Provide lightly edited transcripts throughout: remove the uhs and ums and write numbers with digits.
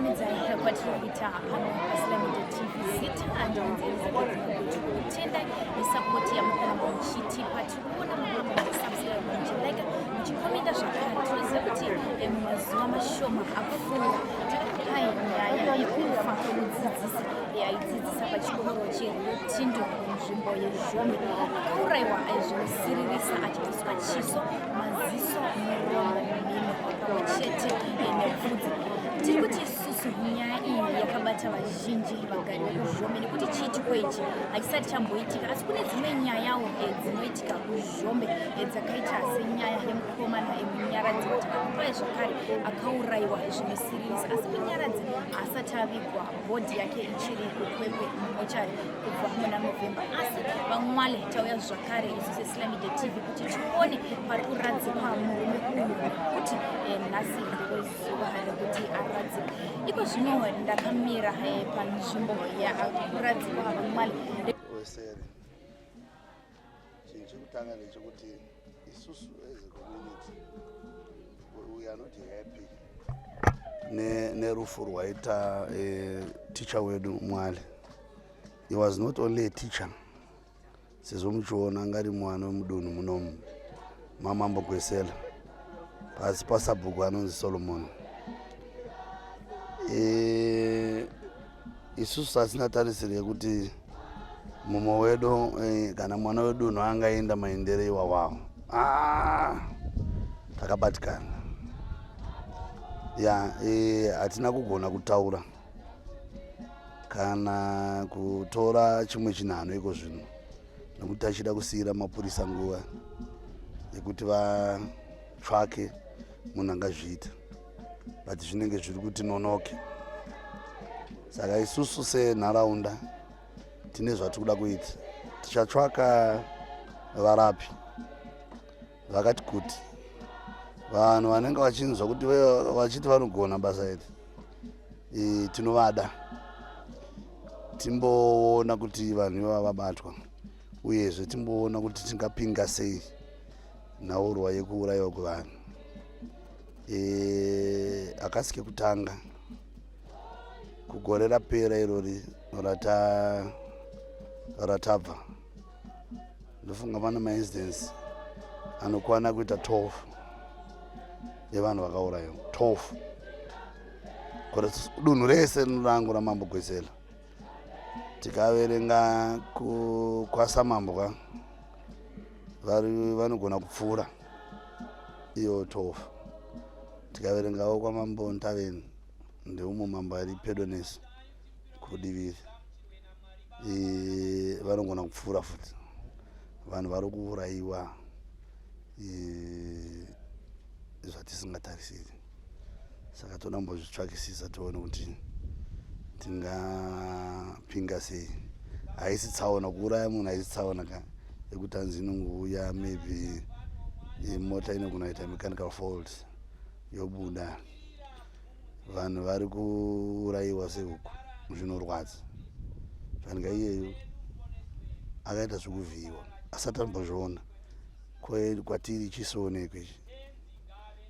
Kuchingamidza kwatiri kuita pano paSlamida TV. Zita ndinonzi Elizabeth Magutu. Kutenda nesapoti yamukaramba muchitipa. Tiri kuona mukuramba muchisubscribe, muchilike, muchikomenda zvakare. Tinoziva kuti mumazuva mashoma apfuura takakupai nyaya yekufa kwemudzidzisi aidzidzisa pachikoro cheRutindo munzvimbo yeZhombe akaurayiwa zvinosiririsa achibviswa chiso, maziso, muromo, mhino pamwe chete nebvudzi. Tiri kuti isusu nyaya iyi yakabata vazhinji vagari vekuZhombe nekuti chiitiko ichi hachisati chamboitika, asi kune dzimwe nyayawo dzinoitika kuZhombe dzakaita senyaya yemukomana Munyaradzi watakakupai zvakare akaurayiwa zvinosiririsa, asi Munyaradzi asati avigwa, bhodhi yake ichiri kuKwekwe mumochari kubva muna November. Asi vaMwale tauya zvakare isu seSlamide TV kuti tione pari kuradzikwa murume uyu kuti nhasi ndewezuva rekuti aradzikwe. Iko zvino ndakamira panzvimbo yakuradzikwa vaMwale. Wesere, chinhu chekutanga ndechekuti isusu as a community we are not happy nerufu rwaita teacher wedu Mwale. He was not only a teacher, sezvo muchiona anga ari mwana wemudunhu munomu maMambo Gwesela, pasi pasabhuku anonzi Solomon. Isusu tasina tarisiro yekuti mumwe wedu kana mwana wedunhu angaenda maendero iwawawo. Takabatikana ya, hatina kugona kutaura kana kutora chimwe chinhanho iko zvino nekuti tachida kusiyira mapurisa nguva yekuti vatsvake munhu angazviita, but zvinenge zviri kuti nonoke. Saka isusu senharaunda tine zvatiri kuda kuita. Tichatsvaka varapi vakati kuti vanhu vanenge vachinzwa kuti vachiti vanogona basa iri, tinovada, timboona kuti vanhu ivava vabatwa, uyezve timboona kuti tingapinga sei nhaurwa yekuurayiwa kwevanhu. Hakasi kekutanga. Kugore rapera irori ratabva, ndofunga pane maincidents anokwana kuita 12 evanhu vakaurayiwa, 12 gore dunhu rese rangu raMambo Gwesela. Tikaverenga kwasamambo ka, vari vanogona kupfuura iyo 12. Tikaverengawo kwaMambo Ntaveni, ndeumwe mambo ari pedo nesu kudiviri, vanogona kupfuura futi. Vanhu vari kuurayiwa zvatisingatarisiri, saka toda kumbozvitsvakisisa tione kuti tingapinga sei. Haisi tsaona kuuraya munhu, haisi tsaona ka yekuti hanzi inongouya, maybe mota inogona kuita mechanical fault yobuda. Vanhu vari kuurayiwa sehuku, zvinorwadza. Fanika iyeyo akaita zvekuvhiyiwa, asati ambozviona kwatiri chisionekwe ichi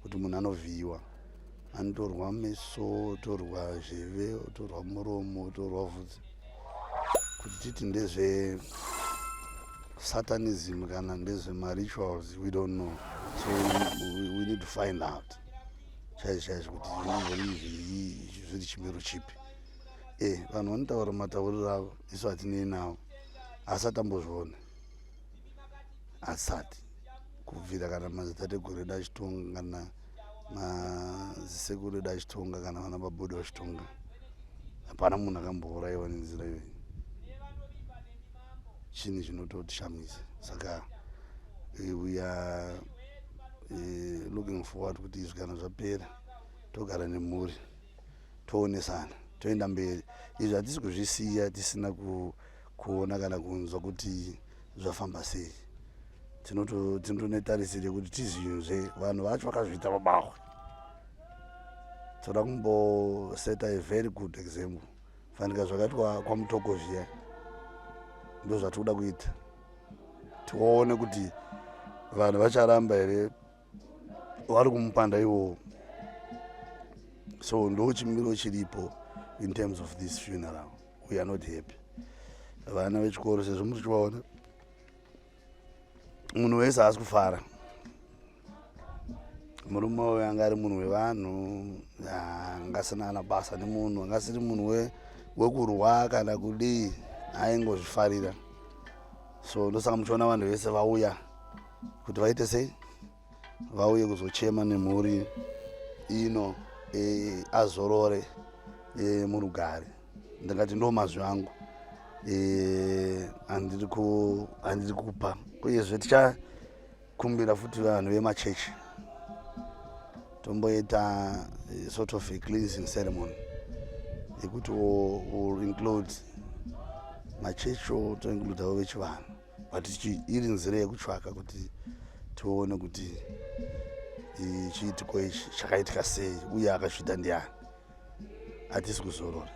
kuti munhu anovhiyiwa, anotorwa meso, otorwa zheve, otorwa muromo, otorwa vhudzi, kuti titi ndezve satanism kana ndezvemarituals, we don't know. So we need to find out chaizvo chaizvo kuti zvinombori zviri chimiro chipi. Vanhu vanotaura matauriro avo, isu hatinei navo, asi atambozviona asati kubvira kana madzitateguru edu achitonga, kana mazisekuru edu achitonga, kana vana babudu vachitonga, hapana munhu akambourayiwa nenzira iyoyi. Chinhu chinototishamisa. Saka we are looking forward kuti izvi kana zvapera togara nemhuri, toonesana, toenda mberi. Izvi hatisi kuzvisiya tisina kuona kana kunzwa kuti zvafamba sei. Tinotonetarisiro yekuti tizvinzwe vanhu vacho vakazviita vabahwe. Toda kumboseta a very good example, fanika zvakaitwa kwaMutoko zviya. Ndo zvatikuda kuita, tione kuti vanhu vacharamba here vari kumupanda iwowo. So ndo chimiro chiripo in terms of this funeral. We are not happy. Vana vechikoro sezvo muri chivaona, munhu wese haasi kufara. Murume uyu anga ari munhu wevanhu, anga asina kana basa nemunhu, anga asiri munhu wekurwa kana kudii, aingozvifarira. So ndosaka muchiona vanhu vese vauya kuti vaite sei, vauye kuzochema nemhuri ino, azorore murugare. Ndingati ndo mazwi angu andiri kupa. Uyezve tichakumbira futi vanhu vemachechi tomboita sort of a cleansing ceremony yekuti will include machecho, toincludawo vechivanhu, but iri nzira yekutsvaka kuti tione kuti chiitiko ichi chakaitika sei uye akazviita ndiani. Hatisi kuzorora.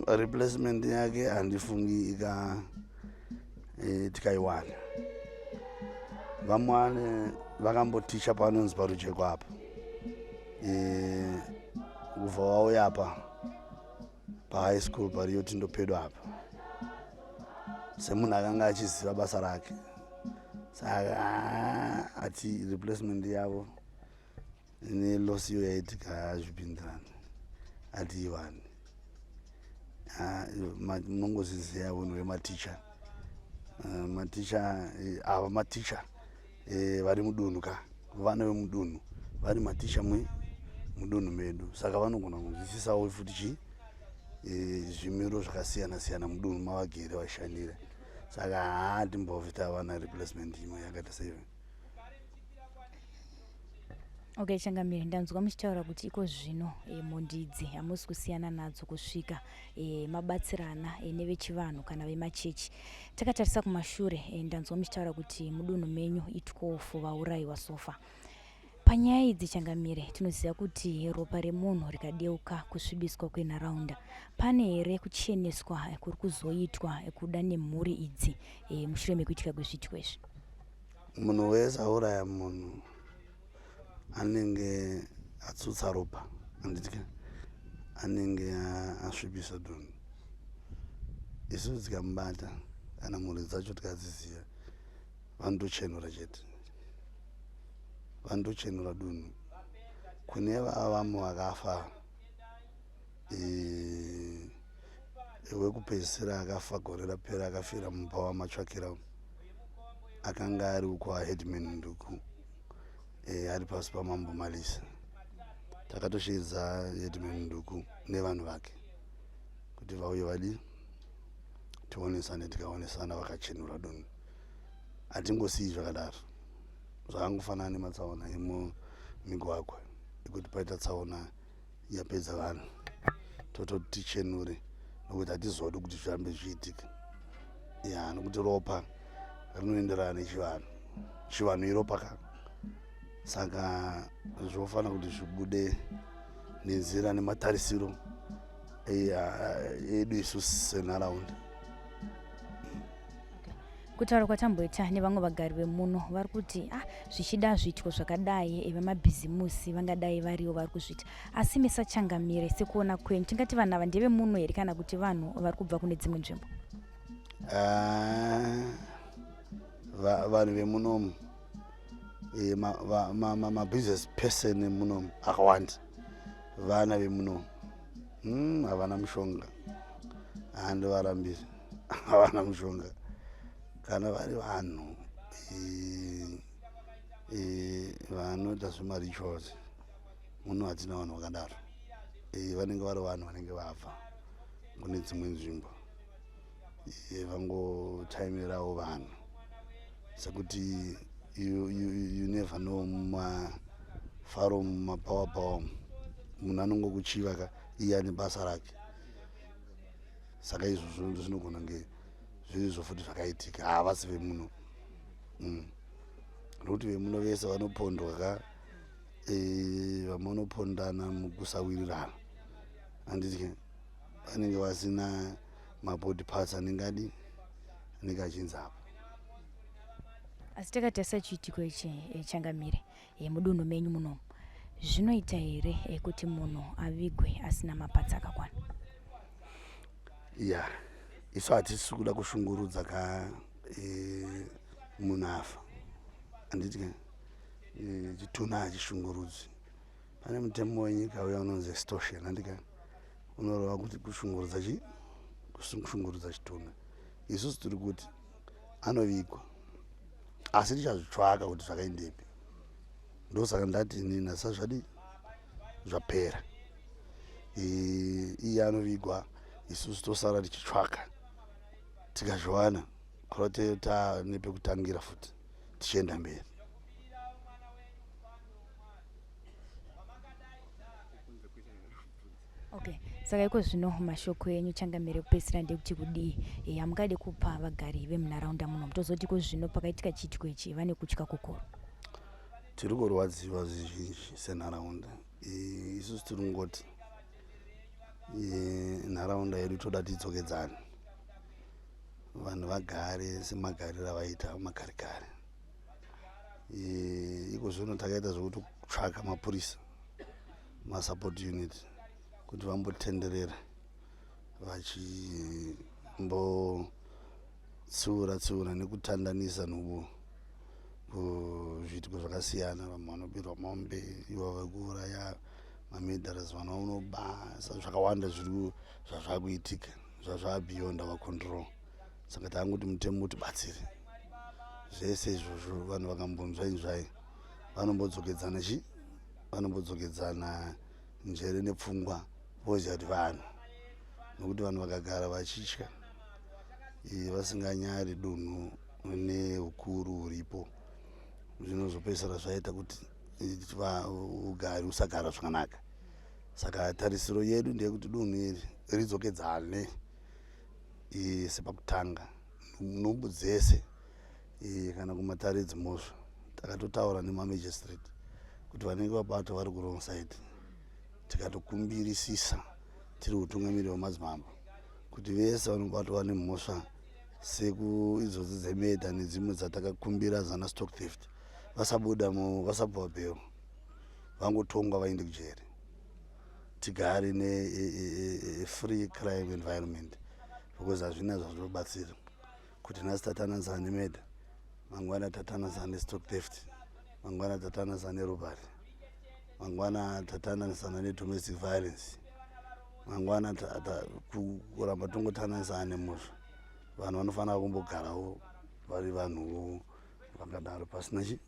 Replacement yake handifungi ika tikaiwana. Vamwane vakamboticha panonzi paRujeko apa, kubva vauya apa pahigh school pariyo tindopedo apa, semunhu akanga achiziva basa rake. Saka ati replacement yavo neloss iyo yaitika hazvipindirani, hatiiwani. Munongozviziva unhu hwematicha. Maticha ava, maticha vari mudunhu ka, vana vemudunhu vari maticha mudunhu medu, saka vanogona kunzwisisawo futi chi zvimiro zvakasiyana siyana mudunhu mavagere vashandira. Saka hatimbofi tavana replacement imwe yakaita seiyo. Okay, changamire, ndanzwa muchitaura kuti iko zvino mhondi idzi hamusi kusiyana nadzo kusvika mabatsirana nevechivanhu kana vemachechi. Takatarisa kumashure, ndanzwa muchitaura kuti mudunhu menyu i12 vaurayiwa so far. Panyaya idzi, changamire, tinoziva kuti ropa remunhu rikadeuka kusvibiswa kwenharaunda. Pane here kucheneswa kuri kuzoitwa kuda nemhuri idzi mushure mekuitika kwezviitiko izvi? Munhu wese auraya munhu anenge atsutsa ropa, handiti? Anenge asvibisa dunhu. Isusu tikamubata kana mhuri dzacho tikadziziva, vanotochenura chete, vanotochenura dunhu. Kune vavamwe vakafa, wekupedzisira akafa gore rapera, akafira mumba wamatsvakira, akanga ari kwaheadman Nduku, ari pasi paMambo Malisa. Takatosheedza headman Nduku nevanhu vake kuti vauye vadi tionesane. Tikaonesana, vakachenura dunhu. Hatingosii zvakadaro. Zvakangofanana nematsaona emumigwagwa, ekuti paita tsaona yapedza vanhu, tototi tichenure, nokuti hatizodi kuti zvirambe zvichiitika. Ya, nokuti ropa rinoenderana nechivanhu. Chivanhu iropa ka, saka zvofanira kuti zvibude nenzira nematarisiro edu isusu senharaunda. Kutaura kwatamboita nevamwe vagari vemuno, vari kuti ah, zvichida zviitiko zvakadai vemabhizimusi vangadai variwo vari kuzviita. Asi misachangamire, sekuona kwenyu, tingati vanhu ava ndevemuno here kana kuti vanhu vari kubva kune dzimwe nzvimbo? Ah, vanhu vemunomu, mabusiness person emunomu akawanda vana vemunomu. Havana mushonga, handivarambiri, havana mushonga. Kana vari vanhu vanoita zvemarituals muno, hatina vanhu vakadaro. Vanenge vari vanhu vanenge vabva kune dzimwe nzvimbo, vangotaimirawo vanhu, sekuti you never know, mumafaro, mumapower power, munhu anongokuchiva ka, iye ane basa rake. Saka izvozvo zvinogona kunge zvirizvo futi zvakaitika. Havasi vemuno, Nokuti vemuno vese vanopondwa ka, vamwe vanopondana mukusawirirana. Handiti vanenge vasina mabody parts anenge adi anenge achinzi apo. Asi takatarisa chiitiko ichi eh, changamire eh, mudunhu menyu munomu zvinoita here eh, kuti munhu avigwe asina mapatsi akakwana? Ya, isu hatisi kuda kushungurudza ka e, munhu afa handiti ka e, chitunha hachishungurudzi. Pane mutemo wenyika uya unonzi extortion handika unoreva kuti kushungurudza chi kushungurudza chitunha. Isusu tiri kuti anovigwa asi tichazvitsvaka kuti zvakaendepi. Ndosaka ndati inini asi zvadii zvapera iye anovigwa isusu tosara tichitsvaka tikazviwana kureva tane pekutangira futi tichienda mberi. Okay, saka iko zvino mashoko enyu changamire kupedzisira ndekuti kudii e, hamungade kupa vagari vemunharaunda muno tozoti iko zvino pakaitika chiitiko ichi vane kutya kukuru. Tiri kurwadziwa zvizhinji senharaunda isusu tiri kungoti nharaunda yedu toda tidzokedzane vanhu vagare semagariro avaita makare kare. Iko zvino takaita zvekuti kutsvaka mapurisa masupport unit kuti vambotenderera vachimbotsiura tsiura nekutandanisa nhubu kuzviitiko zvakasiyana. Vamwe vanobirwa mombe, ivo vekuuraya mamedharas, vana vanoba, zvakawanda zviri zvazvakuitika zvazvabeyond our control. Saka tangoti mutemo utibatsire zvese izvozvo. Vanhu vakambonzwa inzvai vanombodzokedzana chi vanombodzokedzana njere nepfungwa voziva kuti vanhu, nokuti vanhu vakagara vachitya vasinganyari dunhu neukuru huripo zvinozopedzisira zvaita kuti ugari usagara zvakanaka. Saka tarisiro yedu ndeyekuti dunhu iri ridzokedzane sepakutanga nhumbu dzese kana kumatare edzimhosva. Takatotaura nemamagistrate kuti vanenge vabatwa vari kuwrong side, tikatokumbirisisa tiri utungamiri hwemadzimambo kuti vese vanobatwa nemhosva sekuidzodzi dzemeda nedzimwe dzatakakumbira zana stock theft vasabuda vasapuwa bhero, vangotongwa vaende kujeri, tigare nefree crime environment, because hazvina zvazvinobatsira kuti nhasi tatananisa nemeda, mangwana tatananisa nestock theft, mangwana tatananisa nerobbery, mangwana tatananisana nedomestic violence, mangwana kuramba tongotananisana nemhosva. Vanhu vanofanira kumbogarawo vari vanhuwo vakadaro pasina chi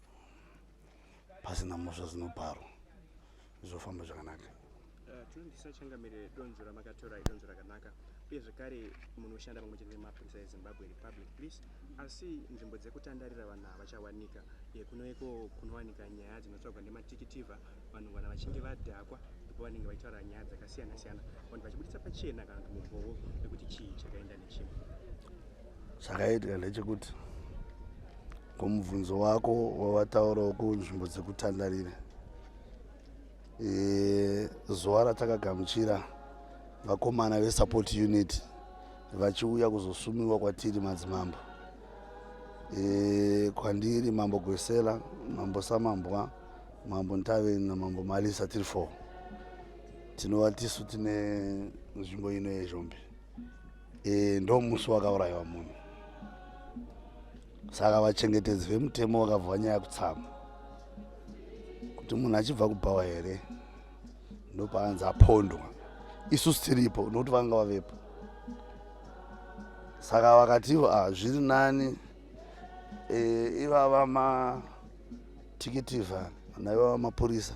pasina mhosva dzinoparwa, zvofamba zvakanaka. Tinonzwisa changamire, donzvo ramakatora idonzvo rakanaka uye zvekare munoshanda pamwe chete nemapurisa eZimbabwe Republic Police, asi nzvimbo dzekutandarira vanhu havachawanika. Kunoiko kunowanika nyaya dzinotsvagwa nematikitivha, vanhu kana vachinge vadhakwa ndipo vanenge vachitaura nyaya dzakasiyana siyana, vanhu vachibudisa pachena kana kuti mumbowo wekuti chii chakaenda nechimwe. Chakaitika ndechekuti kumubvunzo wako wawataurawo kunzvimbo dzekutandarira, zuva ratakagamuchira vakomana vesupport unit vachiuya kuzosumiwa kwatiri madzimambo, kwandiri Mambo Gwesela, Mambo Samambwa, Mambo Ntaveni naMambo Malisa, tiri 4 tinova tisu tine nzvimbo ino yeZhombe, ndo musi wakaurayiwa munhu. Saka vachengetedzi vemutemo vakabva vanyaya kutsama kuti munhu achibva kubhawa here ndopaanzi apondwa, isusu tiripo nokuti vanga vavepo. Saka vakatiwo ah, zviri nani ivava matikitivha naivava mapurisa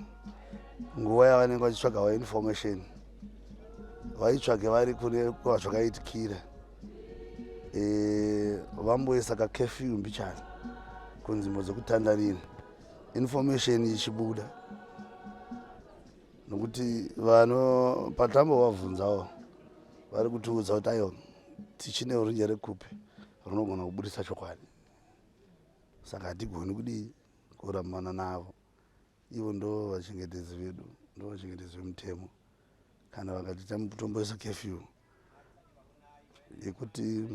nguva yavanenge vachitsvaga vainformation vaitsvage vari kune kwazvakaitikira, vamboisa kakefew mbichana kunzvimbo dzekutandarira, information ichibuda, nokuti vano patambovabvunzawo vari kutiudza kuti aiwa, tichine runjere kupi runogona kubudisa chokwadi, saka hatigoni kudii kurambana navo. Ivo ndo vachengetedzi vedu, ndo vachengetedzi vemutemo. Kana vakati tomboisa curfew yekuti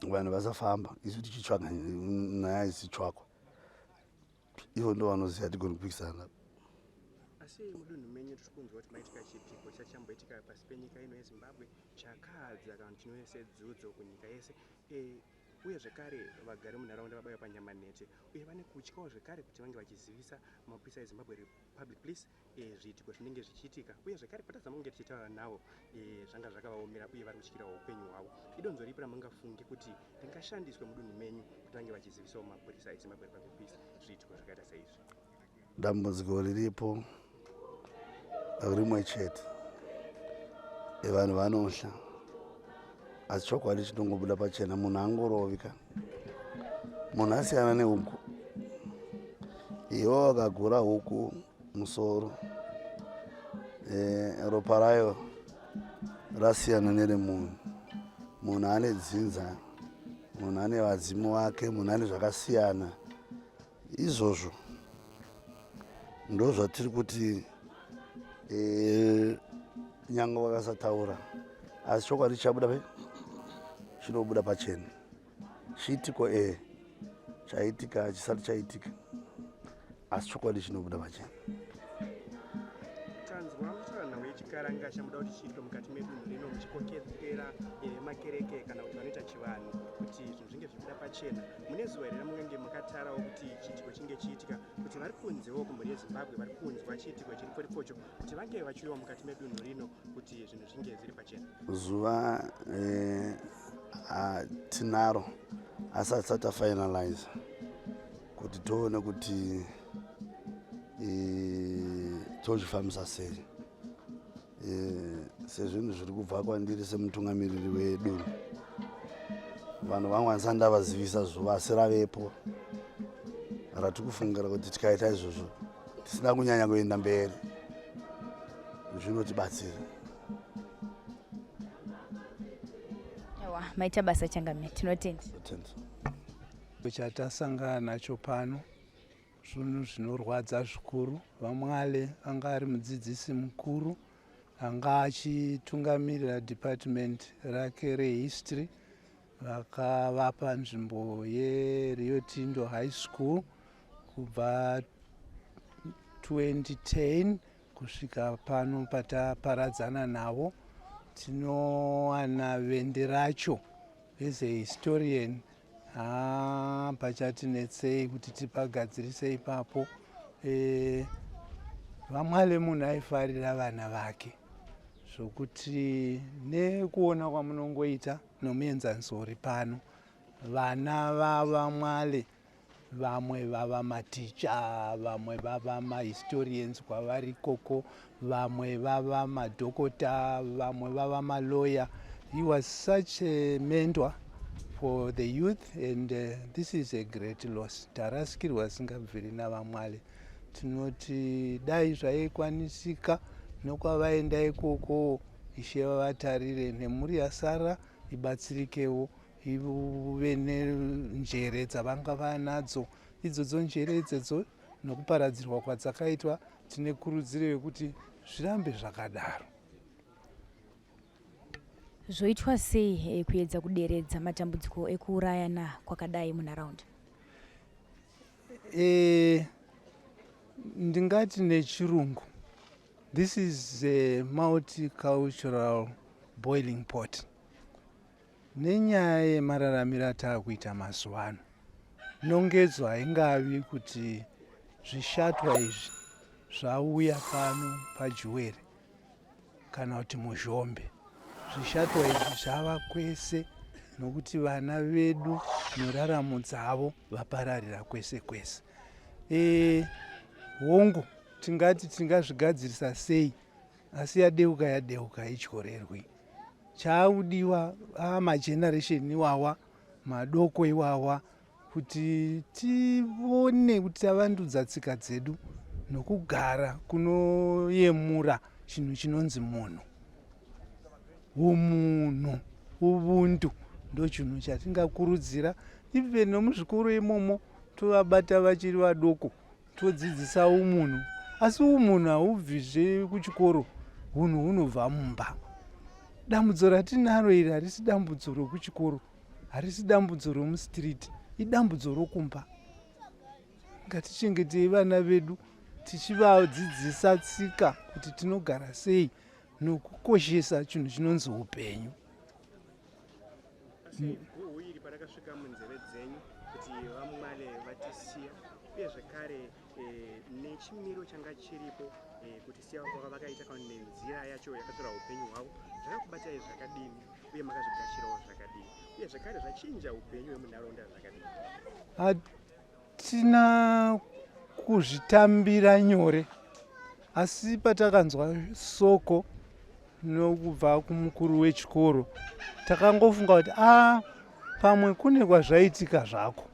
vanhu vasafamba, isu tichitsvaga nyaya isichwakwa, ivo ndo vanoziva, tigoni kupikisana. Asi mudunhu menyu tiri kunzwa kuti maitika chiitiko chachamboitika pasi penyika ino yeZimbabwe chakadza kana chinove sedzudzo kunyika yese. Uye zvekare vagari munharaunda vabaiwa panyama nhete uye vane kutyawo zvekare kuti vange vachizivisa mapurisa eZimbabwe Republic Police zviitiko zvinenge zvichiitika. Uye zvekare patazama kunge tichitaura navo, zvanga zvakavaomera uye vari kutyirawo upenyu hwavo. Idonzo ripi ramungafunge kuti ringashandiswe mudunhu menyu kuti vange vachizivisawo mapurisa eZimbabwe Republic Police zviitiko zvakaita seizvi? Dambudziko riripo rimwe chete, vanhu vanohla, asi chokwadi chinongobuda pachena. Munhu angorovika, munhu asiyana nehuku. Iwe wakagura huku musoro, ropa rayo rasiyana neremunhu. Munhu ane dzinza, munhu ane vadzimu vake, munhu ane zvakasiyana. Izvozvo ndo zvatiri kuti, nyange vakasataura, asi chokwadi chichabuda pe chinobuda pachena. Chiitiko chaitika chisati chaitika, asi chokwadi chinobuda pachena. Tanzwa muchitaura nhau yechikaranga chamuda kuti chiitwe mukati medunhu rino, muchikokera makereke kana kuti vanoita chivanhu kuti zvinhu zvinge zvichibuda pachena. Mune zuva here ramungange makatarawo kuti chiitiko chinge chiitika, kuti vari kunzewo kumhuri yeZimbabwe vari kunzwa chiitiko chiriporipfocho kuti vange vachiuyawo mukati medunhu rino kuti zvinhu zvinge zviri pachena? Zuva tinaro, asi hatisati tafinalize kuti toone kuti tochifambisa sei. Sezvinhu zviri kubva kwandiri semutungamiriri wedunhu, vanhu vangu handisati ndavazivisa zuva, asi ravepo ratiri kufungira kuti tikaita izvozvo tisina kunyanya kuenda mberi zvinotibatsira. Aiwa, maita basa changamire, tinotenda. Tenda. Chatasangana nacho pano zvinhu zvinorwadza zvikuru. VaMwale anga ari mudzidzisi mukuru anga achitungamirira department rake rehistory. Vakavapa nzvimbo yeRio Tindo High School kubva 2010 kusvika pano pataparadzana navo. Tinowana vende racho as a historian, haa, pachatinetsei kuti tipagadzirise ipapo. VaMwale munhu aifarira vana vake zvokuti nekuona kwamunongoita nomuenzaniso uri pano, vana vavaMwale vamwe vava maticha, vamwe vava mahistorians kwavari ikoko, vamwe vava madhokota, vamwe vava maloya. He was such a mentor for the youth and this is a great loss. Tarasikirwa singabviri navaMwale. Tinoti dai zvaikwanisika nokwavaenda ikoko, Ishe vavatarire nemhuri yasara ibatsirikewo, ive nenjere dzavanga vanadzo idzodzo, njere idzodzo nokuparadzirwa kwadzakaitwa. Tine kurudziro yekuti zvirambe zvakadaro. Zvoitwa sei kuedza kuderedza matambudziko ekuurayana kwakadai munharaunda? Ndingati nechirungu this is a multicultural boiling pot. Nenyaya yemararamiro ataakuita mazuva ano, nongedzo haingavi kuti zvishatwa izvi zvauya pano paJuwere kana kuti muZhombe. Zvishatwa izvi zvava kwese nokuti vana vedu neraramo dzavo vapararira kwese kwese. Hongu, tingati tingazvigadzirisa sei, asi yadeuka yadeuka, ityorerwi. Chaudiwa mageneration iwawa madoko iwawa kuti tione kuti tavandudza tsika dzedu nokugara kunoyemura chinhu chinonzi munhu, umunhu, ubuntu. Ndo chinhu chatingakurudzira even nomuzvikoro imomo, tovabata vachiri vadoko, todzidzisa umunhu. Asi umunhu haubvizve kuchikoro. Unhu hunobva mumba. Dambudzo ratinaro iri harisi dambudzo rokuchikoro, harisi dambudzo romustreet, idambudzo rokumba. Ngatichengetei vana vedu tichivadzidzisa tsika kuti tinogara sei nokukoshesa chinhu chinonzi upenyu. Asi guhu iri parakasvika munzeve dzenyu kuti vaMwale vatisiya uye zvekare e, nechimiro changa chiripo e, kuti siya kwavakaita kana nenzira yacho yakatora upenyu hwavo zvakakubatai zvakadini uye makazvigashirawo zvakadini uye zvekare zvachinja upenyu hwemunharaunda zvakadini? Hatina kuzvitambira nyore asi patakanzwa soko nokubva kumukuru wechikoro takangofunga kuti a ah, pamwe kune kwazvaitika zvako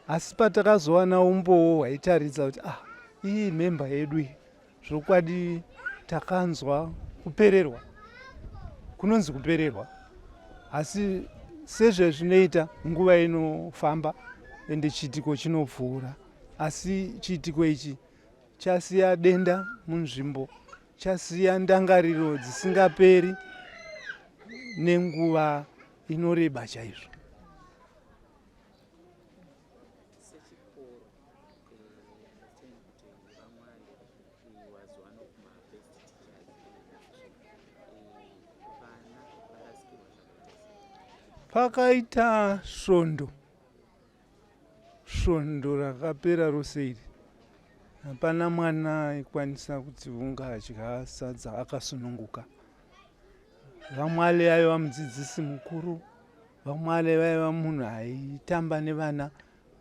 asi patakazowana umbowo hwaitaridza kuti ah iyi memba yedu iyi zvokwadi takanzwa kupererwa kunonzi kupererwa asi sezvezvinoita nguva inofamba ende chiitiko chinopfuura asi chiitiko ichi chasiya denda munzvimbo chasiya ndangariro dzisingaperi nenguva inoreba chaizvo Sechikoro, eh, understand kuti VaMwale he was one of my best teachers in the country. Eh, vana varasikirwa zvakaita sei? Pakaita svondo svondo rakapera rose iri hapana mwana aikwanisa kuti ungadya sadza akasununguka. VaMwale aiva mudzidzisi mukuru VaMwale vaiva munhu aitamba nevana.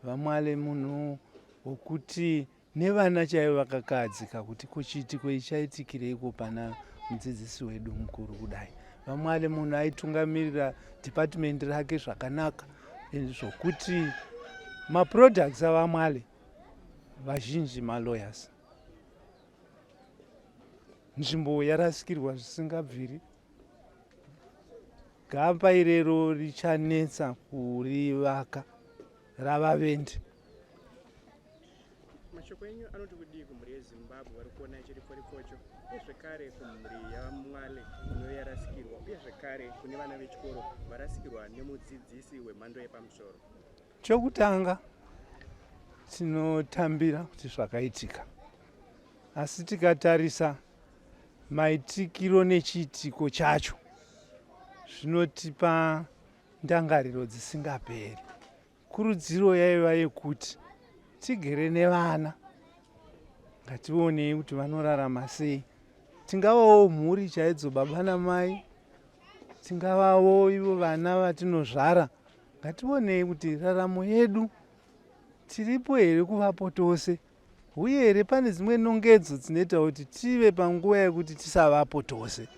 VaMwale munhu wokuti nevana chaivo vakakahadzika kuti ko chiitiko ichi chaitikireiko pana mudzidzisi wedu mukuru kudai. VaMwale munhu aitungamirira department rake zvakanaka zvokuti maproducts aVaMwale vazhinji malawyers. Nzvimbo yarasikirwa zvisingabviri. Gamba irero richanetsa kurivaka rava vende. Mashoko enyu anoti kudii kumhuri yeZimbabwe vari kuona chiriporikocho uye zvekare kumhuri yaVaMwale inove yarasikirwa uye zvekare kune vana vechikoro varasikirwa nemudzidzisi wemhando yepamusoro? Chokutanga tinotambira kuti zvakaitika asi tikatarisa Maitikiro nechiitiko chacho zvinotipa ndangariro dzisingaperi. Kurudziro yaiva yekuti tigere nevana, ngationei kuti vanorarama sei. Tingavawo mhuri chaidzo, baba namai, tingavawo ivo vana vatinozvara. Ngationei kuti raramo yedu tiripo here kuvapo tose Huye here pane dzimwe nongedzo dzinoita kuti tive panguva yekuti tisavapo tose.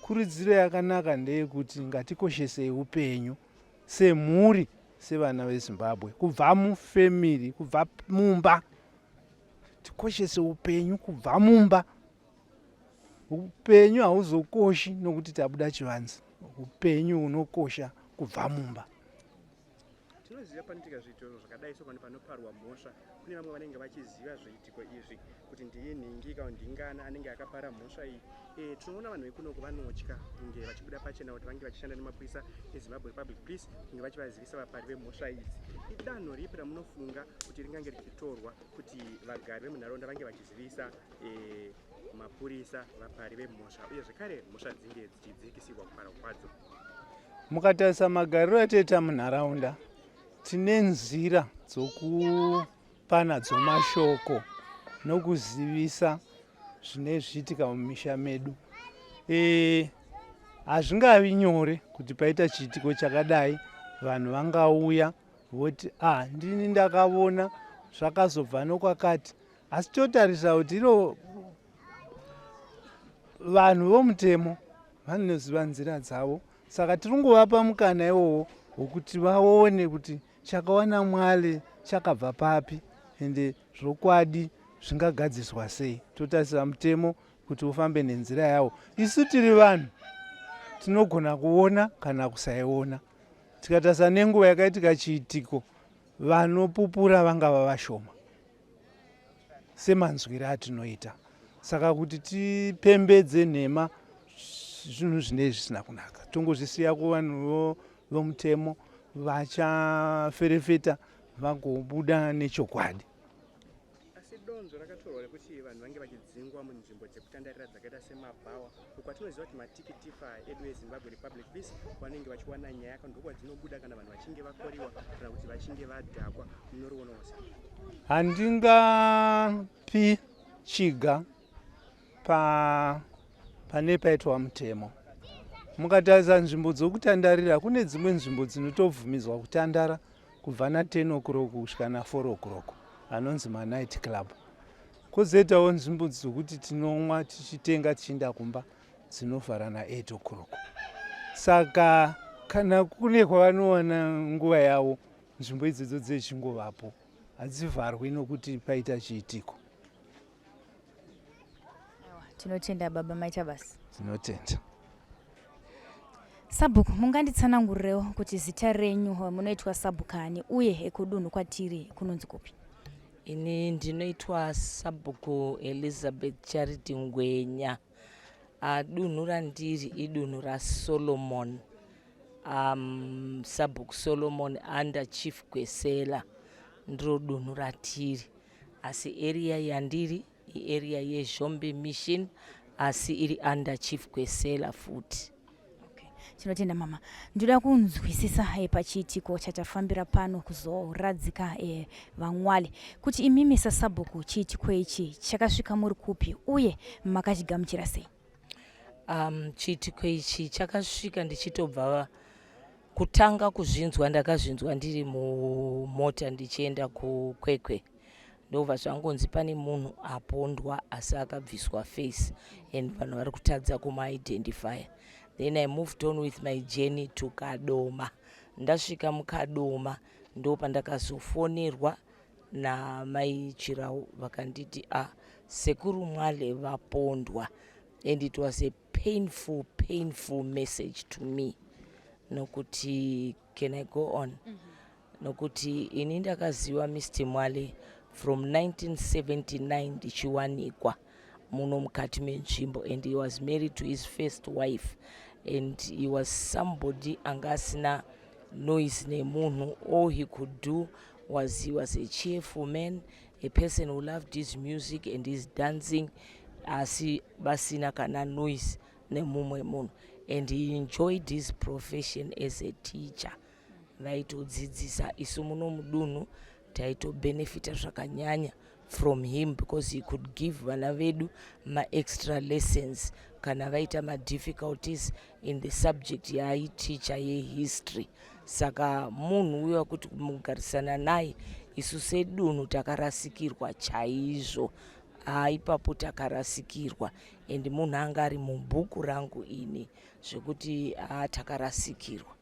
Kurudziro yakanaka ndeyekuti ngatikoshesei upenyu semhuri sevana veZimbabwe kubva mufemiri kubva mumba tikoshese upenyu kubva mumba upenyu hauzokoshi nokuti tabuda chivanze upenyu hunokosha kubva mumba Tinoziva panoitika zviito zvakadai so panoparwa mhosva kune vamwe vanenge vachiziva zviitiko izvi kuti ndiye nhingi kana ndingana anenge akapara mhosva iyi. E, tinoona vanhu vekunoku vanotya kunge vachibuda pachena kuti vange vachishanda nemapurisa eZimbabwe Republic Police kunge vachivazivisa vapari vemhosva idzi. Idanho ripi ramunofunga kuti ringange richitorwa kuti vagari vemunharaunda vange vachizivisa e, mapurisa vapari vemhosva uye zvekare mhosva dzinge dzichidzikisirwa kuparwa kwadzo? Mukatarisa magariro atoita munharaunda, tine nzira dzokupa nadzo mashoko nokuzivisa zvine zvichiitika mumisha medu. E, hazvingavi nyore kuti paita chiitiko chakadai vanhu vangauya voti ah, ndini ndakavona zvakazobva nokwakati, asi totarisa kuti iro vanhu vomutemo vanoziva nzira dzavo saka tiri kungovapa mukana iwowo wekuti vaone kuti chakawana mwale chakabva papi ende zvokwadi zvingagadziswa sei totarisira mutemo kuti ufambe nenzira yawo isu tiri vanhu tinogona kuona kana kusaiona tikatarisa nenguva yakaitika chiitiko vanopupura vangava vashoma semanzwire atinoita. Saka kuti tipembedze nhema zvinhu zvinei zvisina kunaka, tongozvisiya kuvanhu vomutemo vachaferefeta vagobuda nechokwadi. Asi donzvo rakatorwa rekuti vanhu vange vachidzingwa munzvimbo dzekutandarira dzakaita semabhawa uko kwatinoziva kuti matikitifa edu eZimbabwe Republic Police vanenge vachiwana nyaya ndokwadzinobuda kana vanhu vachinge vakoriwa kana kuti vachinge vadhakwa. Munorionawo sei? Handingapi chiga pa pane paitwa mutemo. Mukatarisa nzvimbo dzokutandarira, kune dzimwe nzvimbo dzinotobvumidzwa kutandara kubva na10 o'clock kusvika na4 o'clock, anonzi manight club. Kwozoitawo nzvimbo dzokuti tinomwa tichitenga tichienda kumba dzinovhara na8 o'clock. Saka kana kune kwavanowana nguva yavo, nzvimbo idzodzo dzechingovapo, hadzivharwi nokuti paita chiitiko. Tinotenda baba, maita basa. Tinotenda. Sabhuku, munganditsanangurirewo kuti zita renyu munoitwa sabhukani uye kudunhu kwatiri kunonzi kupi? Ini ndinoitwa Sabhuku Elizabeth Charity Ngwenya. Dunhu randiri idunhu raSolomon, Sabhuku Solomon under Chief Gwesela, ndiro dunhu ratiri. Asi area yandiri iarea yeZhombe Mission, asi iri under Chief Gwesela futi. Okay. Tinotenda mama. Ndoda kunzwisisa pachiitiko chatafambira pano kuzoradzika vaMwale, kuti imimi sasabhuku chiitiko ichi chakasvika muri kupi uye makachigamuchira sei? Chiitiko ichi chakasvika ndichitobva kutanga kuzvinzwa. Ndakazvinzwa ndiri mumota ndichienda kuKwekwe, ndobva zvangonzi pane munhu apondwa asi akabviswa face and vanhu vari kutadza kumuidentifya. Then I moved on with my journey to Kadoma. Ndasvika muKadoma ndo pandakazofonerwa namai Chirau, vakanditi a ah, Sekuru Mwale vapondwa, and it was a painful, painful message to me, nokuti, can I go on? Nokuti ini ndakaziva Mr Mwale from 1979 ndichiwanikwa muno mukati menzvimbo, and he was married to his first wife, and he was somebody anga asina noise nemunhu. All he could do was, he was a cheerful man, a person who loved his music and his dancing, asi vasina kana noise nemumwe munhu, and he enjoyed his profession as a teacher. Vaitodzidzisa isu muno mudunhu, taitobenefita zvakanyanya from him because he could give vana vedu maextra lessons kana vaita madifficulties in the subject yaaiticha yehistory. Saka munhu uyo wekuti mugarisana naye, isu sedunhu takarasikirwa chaizvo. Ipapo takarasikirwa, and munhu anga ari mubhuku rangu ini, zvekuti takarasikirwa.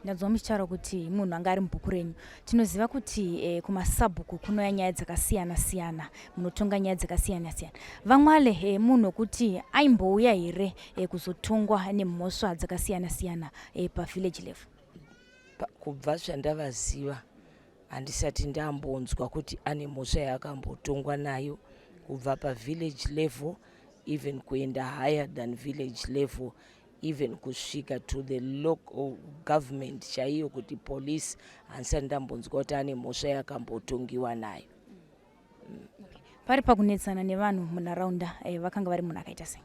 Ndanzwa muchitaura kuti munhu anga ari mubhuku renyu. Tinoziva kuti kumasabhuku kunouya nyaya dzakasiyana siyana, munotonga nyaya dzakasiyana siyana. VaMwale munhu wekuti aimbouya here kuzotongwa nemhosva dzakasiyana siyana pavillage level? Kubva zvandavaziva, handisati ndambonzwa kuti ane mhosva yaakambotongwa nayo, kubva pavillage level, even kuenda higher than village level, even kusvika to the local government chaiyo, kuti police, handisati ndambonzwa kuti ane mhosva yakambotongiwa nayo. Pari pakunetsana nevanhu munharaunda, vakanga vari munhu akaita sei?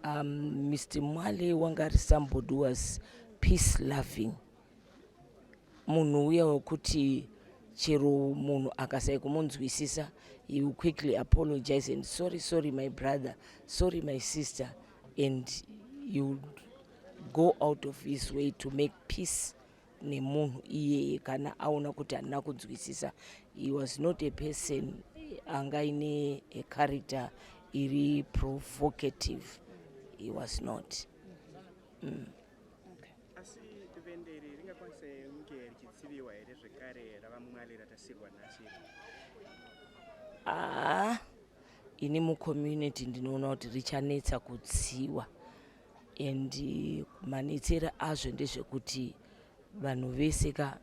Mr Mwale wanga ari somebody who was peace loving, munhu uya wekuti chero munhu akasai kumunzwisisa, he will quickly apologize and "Sorry, sorry my brother, sorry my sister," and you go out of his way to make peace nemunhu iyeye kana aona kuti handina kunzwisisa. He was not a person anga ine a character iri provocative. He was not. Asi vende iri ringakwanisa kunge richitsiviwa here zvekare, ravaMwale ratasirwa nhasi iri? Ah, ini mucommunity ndinoona kuti richanetsa kutsiwa, and manetsero azvo ndezvekuti vanhu vese ka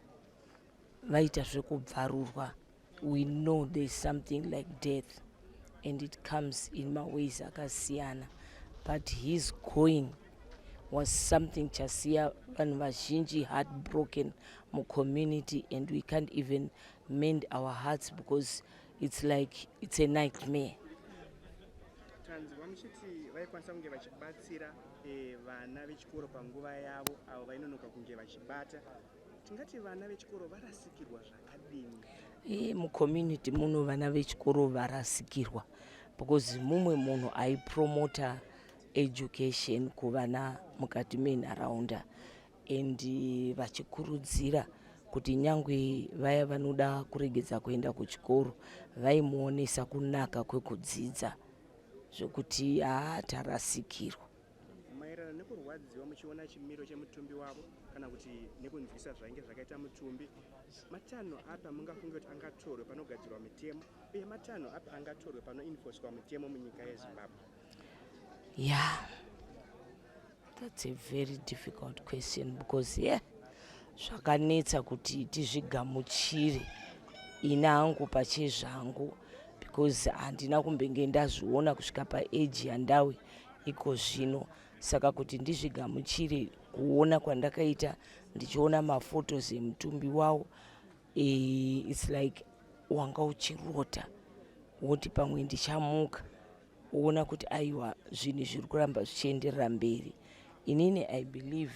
vaita zvekubvarurwa. We know there is something like death. And it comes in maways akasiyana, but his going was something chasiya vanhu vazhinji heartbroken mucommunity, and we can't even mend our hearts because it's like it's a nightmare. Tanzwa muchiti vaikwanisa kunge vachibatsira vana vechikoro panguva yavo, avo vainonoka kunge vachibata. Tingati vana vechikoro varasikirwa zvakadini? Mucommunity muno vana vechikoro varasikirwa because mumwe munhu aipromota education kuvana mukati menharaunda and vachikurudzira kuti nyangwe vaya vanoda kuregedza kuenda kuchikoro, vaimuonesa kunaka kwekudzidza, zvokuti haa, tarasikirwa. Maererano nekurwadziwa muchiona chimiro chemutumbi wavo kana kuti nekunzwisa zvainge zvakaita mutumbi, matanho api amungafunge kuti angatorwe panogadzirwa mitemo, uye matanho api angatorwe panoenforcwa mitemo munyika yeZimbabwe? Yeah, that's a very difficult question because, yeah, zvakanetsa kuti tizvigamuchire. Ini hangu pachezvangu, because handina kumbenge ndazviona kusvika paage yandawe iko zvino, saka kuti ndizvigamuchire, kuona kwandakaita ndichiona maphotos emutumbi wavo, it's like wanga uchirota, woti pamwe ndichamuka, woona kuti aiwa, zvinhu zviri kuramba zvichienderera mberi. Inini I believe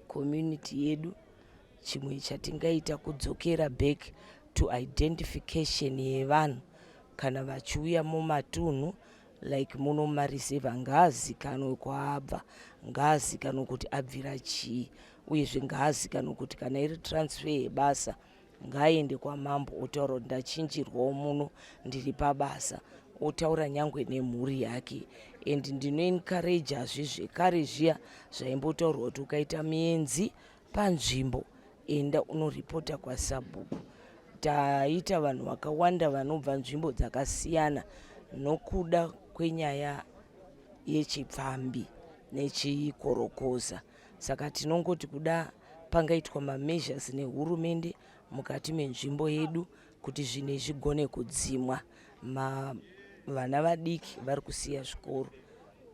community yedu, chimwe chatingaita kudzokera back to identification yevanhu kana vachiuya mumatunhu, like muno mumareserve, ngaazikanwe kwaabva, ngaazikanwe kuti abvira chii, uyezve ngaazikanwe kuti kana iri transfer yebasa, ngaaende kwamambo otaura kuti ndachinjirwawo muno, ndiri pabasa, otaura nyangwe nemhuri yake. And ndinoencouragazve zvekare zviya zvaimbotaurwa kuti ukaita muenzi panzvimbo, enda unoripota kwasabhuku. Taita vanhu vakawanda vanobva nzvimbo dzakasiyana nokuda kwenyaya yechipfambi nechikorokoza, saka tinongoti kuda pangaitwa mameasures nehurumende mukati menzvimbo yedu kuti zvinhu izvi zvigone kudzimwa. Vana vadiki vari kusiya zvikoro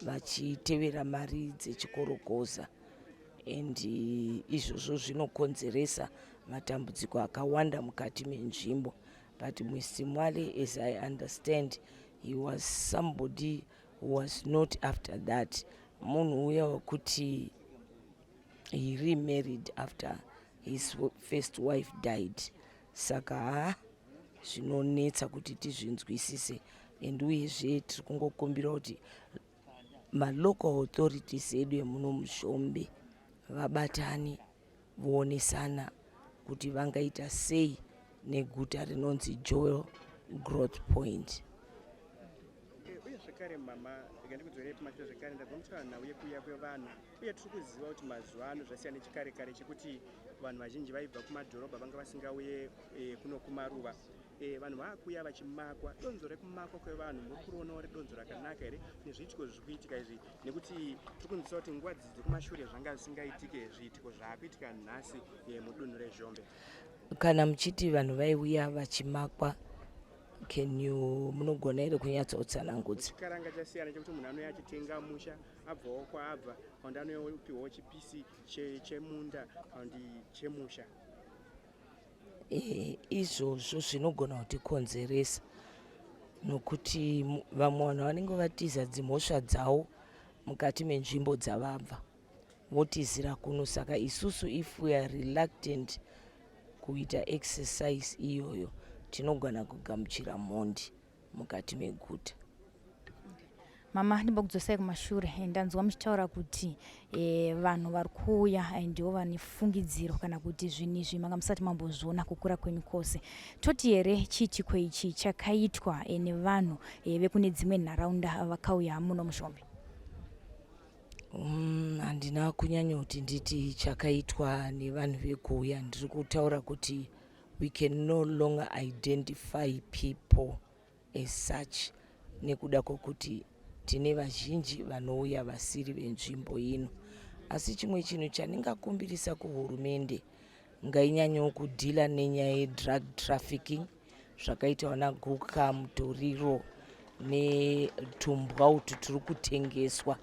vachitevera mari dzechikorokoza, and izvozvo zvinokonzeresa matambudziko akawanda mukati menzvimbo. But Mr Mwale, as I understand, he was somebody who was not after that. Munhu uya wekuti he remarried after his first wife died, saka ha, zvinonetsa kuti tizvinzwisise. And uyezve tiri kungokumbira kuti malocal authorities edu emuno muZhombe vabatane, voonesana kuti vangaita sei neguta rinonzi Joel Growth Point. Uye zvekare mama, rega ndikudzorei pamashure zvekare. Ndabva mutaura nhau yekuuya kwevanhu, uye tiri kuziva kuti mazuva ano zvasiyana nechikare kare chekuti vanhu vazhinji vaibva kumadhorobha vanga vasingauye kuno kumaruva. Vanhu vaakuuya vachimakwa. Donzo rekumakwa kwevanhu muri kurionawo redonzo rakanaka here nezviitiko zviri kuitika izvi? Nekuti tiri kunzwisa kuti nguva dzidzi kumashure zvanga zvisingaitike zviitiko zvaakuitika nhasi mudunhu reZhombe. Kana muchiti vanhu vaiuya vachimakwa, can you, munogona here kunyatsotsanangudza? Chikaranga chasiyana chekuti munhu anouya achitenga musha abvawo kwaabva, kana kuti anopiwawo chipisi chemunda kana kuti chemusha. Izvozvo zvinogona kutikonzeresa nokuti vamwe vanhu vanenge vatiza dzimhosva dzavo mukati menzvimbo dzavabva, votizira kuno. Saka isusu, if we are reluctant kuita exercise iyoyo, tinogona kugamuchira mhondi mukati meguta. Mama, ndimbokudzosai kumashure. Ndanzwa muchitaura kuti vanhu vari kuuya ndivo vane fungidziro kana kuti zvinhu izvi manga musati mambozviona kukura kwenyu kwose. Toti here chiitiko ichi chakaitwa nevanhu vekune dzimwe nharaunda vakauya muno muZhombe? Handina kunyanyoti nditi chakaitwa nevanhu vekuuya. Ndiri kutaura kuti we can no longer identify people as such nekuda kwokuti tine vazhinji vanouya vasiri venzvimbo ino. Asi chimwe chinhu chandingakumbirisa kuhurumende, ngainyanyewo kudeala nenyaya yedrug trafficking. Zvakaita vana guka, mutoriro netumbwa utu turi kutengeswa,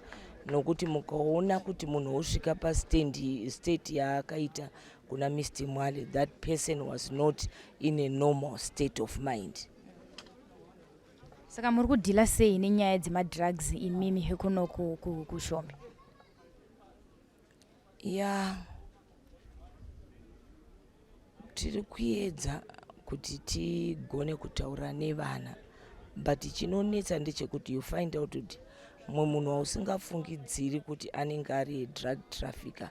nokuti mukaona kuti munhu wosvika pastendi state yaakaita kuna Mr Mwale, that person was not in a normal state of mind. Saka muri kudhila sei nenyaya dzemadrugs imimi kuno kuShombe? Ya, tiri kuedza kuti tigone kutaura nevana, but chinonetsa ndechekuti you find out kuti mumwe munhu wausingafungidziri kuti anenge ari drug trafficker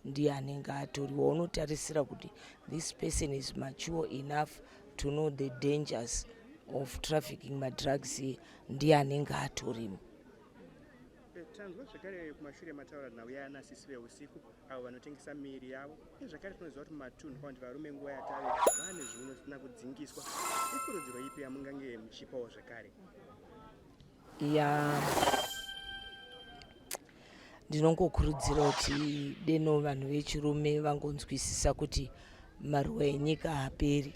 ndiye anenge atori waunotarisira kuti this person is mature enough to know the dangers of trafficking madrugs, ndiye anenge atorimo. Tanzwa zvakare kumashure mataura nhau yaanasisi veusiku avo vanotengesa miiri yavo, uye zvakare tinoziva kuti mumatunhu kana kuti varume nguva yatave vane zviuno zvisina kudzingiswa. Ikurudziro ipi yamungange muchipawo zvakare? Ya, ndinongokurudzira kuti deno vanhu vechirume vangonzwisisa kuti maruwa enyika haaperi,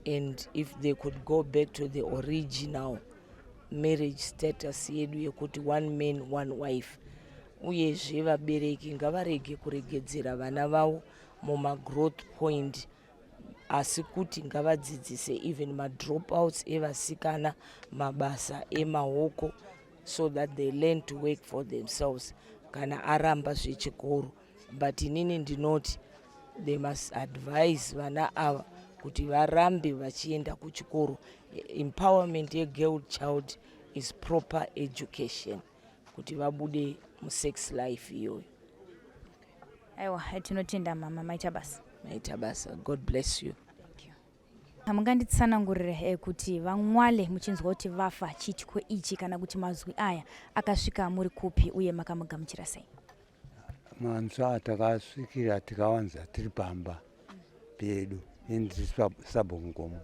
and if they could go back to the original marriage status yedu yekuti one man, one wife. Uyezve vabereki ngavarege kuregedzera vana vavo mumagrowth point, asi kuti ngavadzidzise even madropouts evasikana mabasa emaoko so that they learn to work for themselves kana aramba zvechikoro. But inini ndinoti they must advise vana ava kuti varambe vachienda kuchikoro. Empowerment yegirl child is proper education kuti vabude musex life iyoyo. Aiwa, tinotenda mama, maita basa. Maita basa, God bless you. Munganditsanangurire kuti vaMwale muchinzwa kuti vafa, chiitiko ichi kana kuti mazwi aya akasvika muri kupi, uye makamugamuchira sei? Manzwa atakasvikira tikawanza tiri pamba pedu, indiri sabhuku Nkomo.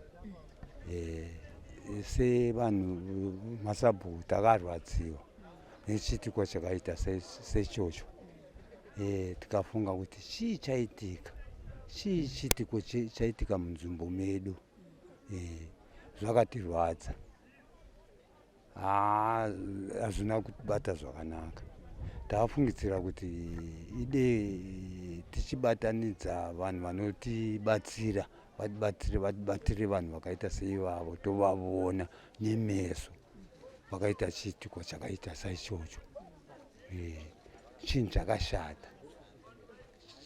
Sevanhu masabhuku takarwadziwa nechiitiko chakaita sechocho. Tikafunga kuti chii chaitika, chii chiitiko chaitika munzvimbo medu. Zvakatirwadza, hazvina kutibata zvakanaka. Takafungidzira kuti ide tichibatanidza vanhu vanotibatsira, vatibatsire, vatibatsire vanhu vakaita seivavo, tovavona nemeso vakaita chiitiko chakaita saichocho. Chinhu chakashata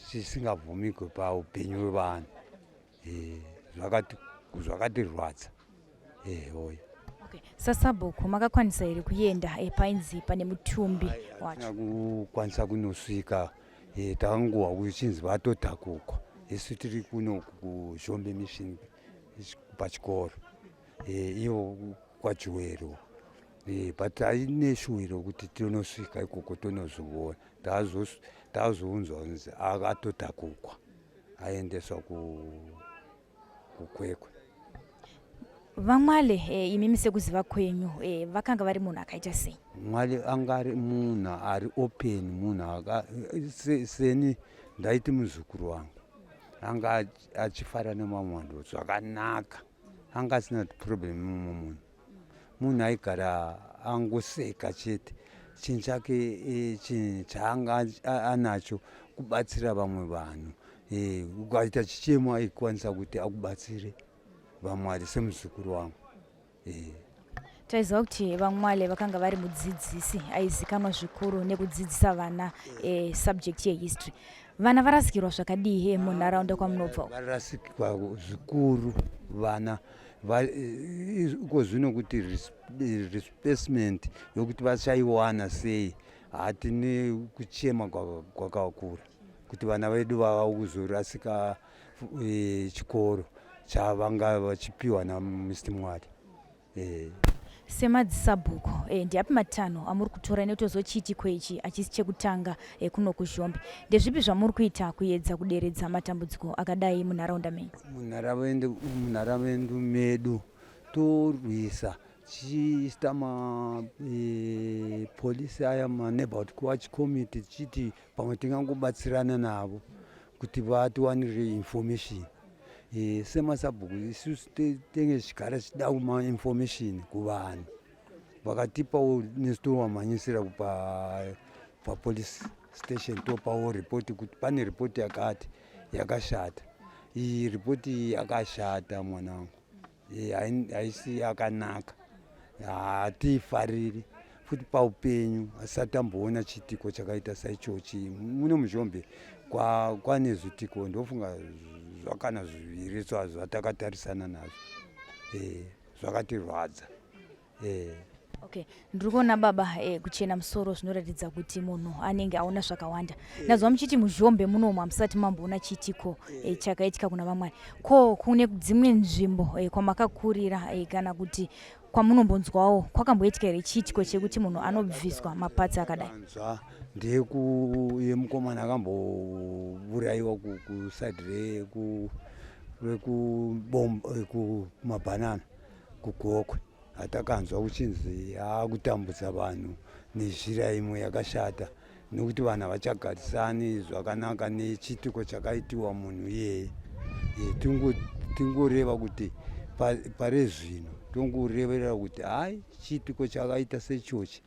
chisingabvumigwe paupenyu hwevanhu. Zvakatirwadza oyo. Okay. Sasabhuku makakwanisa here kuenda painzi pane mutumbi wacho? Hatina kukwanisa kunosvika. Takangohwa kuchinzi vatotakukwa, isu tiri kuno kuZhombe Mission pachikoro, ivo kwaJuwero. But aine shuwiro kuti tinosvika ikoko tonozviona. Tazounzwa kunzi akatotakukwa aendeswa kuKwekwe. VaMwale, imimi sekuziva kwenyu, vakanga vari munhu akaita sei? Mwale anga ari munhu ari open, munhu seni ndaiti muzukuru wangu. Anga achifara nemamwe vanhu zvakanaka, anga asina problem mumwe munhu. Munhu aigara angoseka chete. Chinhu chake, chinhu chaanga anacho kubatsira vamwe vanhu. Ukaita chichemo aikwanisa kuti akubatsire, vaMwari, semuzukuru wangu. Taiziva kuti vaMwale vakanga vari mudzidzisi aizikanwa zvikuru nekudzidzisa vana subject yehistory. Vana varasikirwa zvakadii munharaunda kwamunobva? Varasikirwa zvikuru vana. Iko zvino kuti replacement yokuti vachaiwana sei, hatine kuchema kwakakura kuti vana vedu vava kuzorasika chikoro chavanga vachipiwa naMr Mwale. Semadzisabhuku, ndiapi matanho amuri kutora nekutozo chiitiko ichi hachisi chekutanga kuno kuZhombe? Ndezvipi zvamuri kuita kuedza kuderedza matambudziko akadai munharaunda menyu? Munharaunda medu torwisa tichiita mapolisi aya, maneighborhood watch committee, tichiti pamwe tingangobatsirana navo kuti vatiwanire information. E, semasabhuku isusu tenge tichigara tichida kumainformation kuvanhu vakatipawo nesu tovamhanyisira papolice station topawo ripoti kuti pane ripoti yakati yakashata iyi ripoti iyi yakashata mwanangu haisi yakanaka hatiifariri futi paupenyu asati tamboona chiitiko chakaita saichochi muno muzhombe kwane zvitiko ndofunga zvakana zviviri zvatakatarisana nazvo eh, zvakatirwadza eh. Okay, ndiri kuona baba eh, kuchena musoro zvinoratidza kuti munhu anenge aona zvakawanda eh. Ndazwa muchiti muzhombe munomu hamusati mamboona chiitiko eh, chakaitika kuna vamwari ko kune dzimwe nzvimbo eh, kwamakakurira eh, kana kuti kwamunombonzwawo kwakamboitika here chiitiko chekuti munhu anobviswa mapatsi akadai? Nzwa ndeyekuyemukomana akambouraiwa kusaidi rekumabhanana kugokwe atakanzwa kuchinzi akutambudza vanhu nezhira imwe yakashata nekuti vanhu havachagarisani zvakanaka nechiitiko chakaitiwa munhu iyeye e, tingoreva kuti pare zvino tongorevera kuti hai chiitiko chakaita sechochi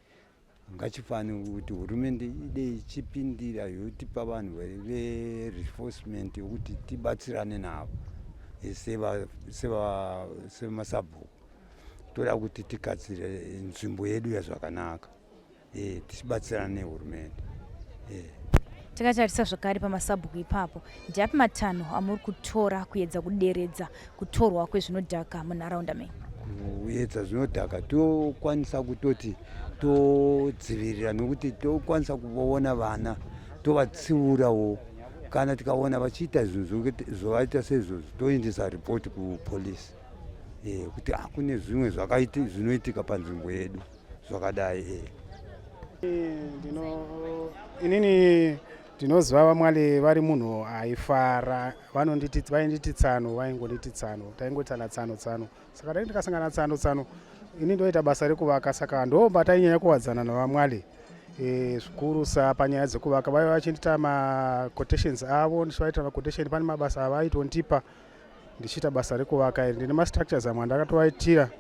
ngachifanire kuti hurumende ide ichipindira yotipa vanhu vereinforcement yokuti tibatsirane navo e, semasabhuku toda kuti tigadzire nzvimbo yedu yazvakanaka e, tichibatsirana nehurumende e. Takatarisa zvakare pamasabhuku ipapo, ndeapi matanho amuri kutora kuedza kuderedza kutorwa kwezvinodhaka munharaunda menyu? Kuedza zvinodhaka tokwanisa kutoti todzivirira nokuti tokwanisa kuvaona vana tovatsiurawo kana tikaona vachiita zvinhu zvovaita seizvozvo toendesa ripoti kupolisi e, kuti ah, kune zvimwe zvinoitika panzvimbo yedu zvakadai e. Ndino inini ndinoziva vamwale vari munhu aifara vanonditi vainditi tsano vaingonditi tsano taingoitana tsano tsano saka dai ndikasangana tsano tsano ini ndoita basa rekuvaka saka ndomba tainyanya kuwadzana navamwale e, zvikurusa panyaya dzekuvaka vaiva vachindiita maquotations avo ndichivaitira maquotation pane mabasa avaitondipa ndichiita basa rekuvaka iri ndine mastructures amwe andakatovaitira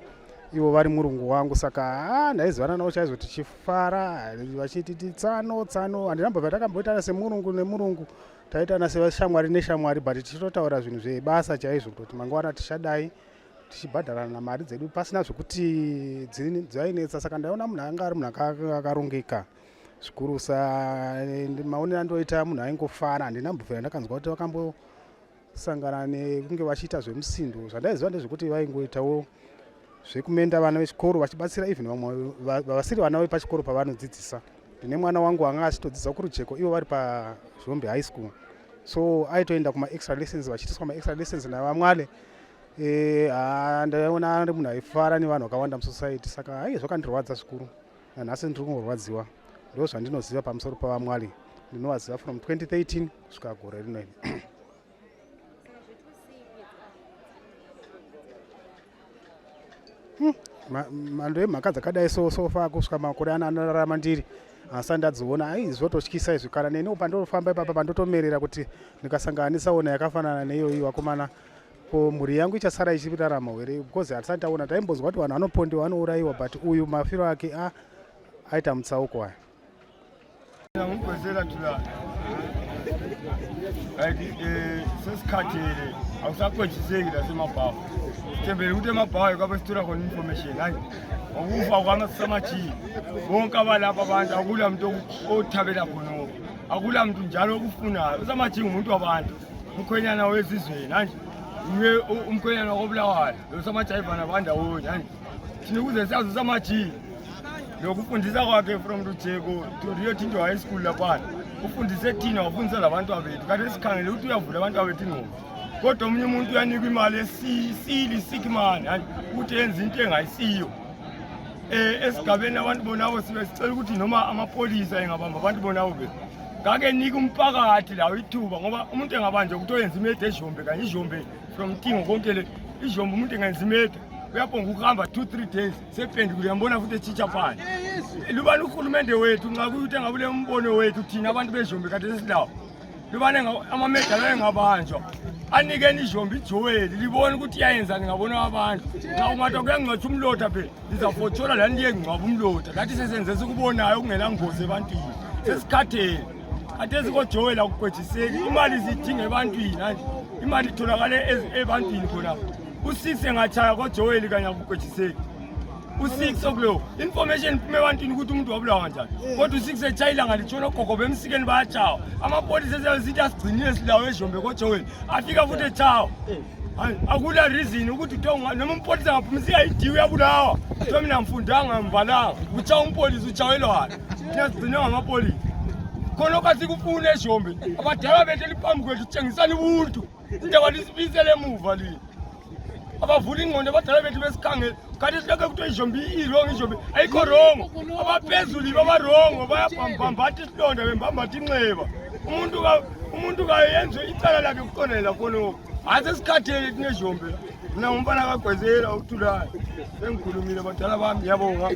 ivo vari murungu wangu saka ah, ndaizivana navo chaizvo tichifara vachititi tsano tsano handina mbobva takamboitana semurungu nemurungu taitana seshamwari neshamwari but tichitotaura zvinhu zvebasa chaizvo kutoti mangwana tichadai tichibhadharana mari dzedu pasina zvekuti dzainetsa saka ndaiona munhu anga ari munhu akarongeka zvikurusa maonero andoita munhu aingofara handina mbobvira ndakanzwa kuti vakambo sangana nekunge vachiita zvemusindo zvandaiziva ndezvekuti vaingoitawo zvekumenda vana vechikoro vachibatsira even vamwe vasiri vana vepachikoro pavanodzidzisa ndine mwana wangu anga achitodzidza kurujeko ivo vari pazhombe high school so aitoenda kumaextra lessons vachiitiswa maextra lessons navamwale eh, ndaiona ari munhu aifara nevanhu vakawanda musociety saka hai zvakandirwadza zvikuru nanhasi ndiri kungorwadziwa ndo zvandinoziva pamusoro pavamwale ndinovaziva from 2013 kusvika gore rino iri hmm, mhando yemhaka dzakadai so sofa kusvika makore ana anorarama ndiri asi ndadziona ai zvototyisa izvi kana neniwo pandofamba ipapa pandotomerera kuti ndikasangana nesaona yakafanana neiyoyi vakomana ko mhuri yangu ichasara ichirarama here because hatisati taona taimbonzwa kuti vanhu vanopondewa vanourayiwa but uyu mafiro ake a aita mutsauko aya Ngigwezela thula. Like eh sesikhathele awusakhonjiseki lasemabhawa. Sithembele ukuthi emabhawa kwabe sithola khona information hayi. Ukufa kwami sisamajini. Bonke abalapha abantu akula muntu othabela khona. Akula muntu njalo okufunayo. Usamajini umuntu wabantu. Umkhwenyana wezizweni manje. Uye umkhwenyana wakobulawayo. Lo samajayivana bandawonye manje. Thina ukuze siyazi usamajini. Lokufundisa kwakhe from Rujeko to Rio Tinto High School laphana ufundise thina wafundisa labantu abethu kade sikhangele ukuthi uyavula abantu abethu ingqondo kodwa omunye umuntu uyanikwa imali esisili sick mani ukuthi yenze into engayisiyo um esigabeni abantu bonabo sibe sicela ukuthi noma amapolisa engabamba abantu bonabo be ngake nike umphakathi lawo ithuba ngoba umuntu engabanjwa ukuthi oyenza imede ezhombe kanye izhombe from tingo konke le izhombe umuntu engenza imede uyaphonga ukuhamba 2 3 days sephendukile uyambona futhi etshintsha phansi lubani uhulumende wethu nxa kuyuthi engabule umbono wethu thina abantu bezhombe kade sesilawo lubani amamedala engabanjwa Anikeni izhombi ijoweli libone ukuthi iyayenzani ngabona abantu. Nxa ungathi kuyangcwatsha umlotha phela lizafotshola lani liyengcwaba umlotha. Lathi sesenze sikubonayo okungela ngozi ebantwini. Sesikhathele. Khathesi kojoweli akukwejiseki. Imali siyidinga ebantwini manje. Imali itholakale ebantwini khonapho. Usise ngatshaya kojoweli kanye akukwejiseki. U-six okulowo information iphume ebantwini ukuthi umuntu wabulawa kanjani kodwa u-six etshaya ilanga litshona ogogo bemsikeni bayatshawa amapolisa esesithi asigcinile silawo ezhombe kojoweni afika futhi etshawa akula reason ukuthi kuthiwa noma umpolisa angaphuma isiyayidiwe uyabulawa kuthiwa mina ngifundanga ngibalanga utshawa umpolisa utshawelwana thina sigcine ngamapolisa khona asikufuni ezhombe abadala bethu eliphambi kwethu tshengisani ubuntu indaba lisibisele emuva lini abavula ingqondo abadala bethu besikhangele kanti silokhe kuthiwa izhombi irongo izhombi ayikho rongo abaphezulu yibo abarongo bayabambambatha isilonda bembambatha inxeba umuntu umuntu kayenze icala lakhe kuqondela khonoko hayi sesikhathele thina ezhombe mina ngumfana kagwezela okuthulayo sengikhulumile badala bami ngiyabonga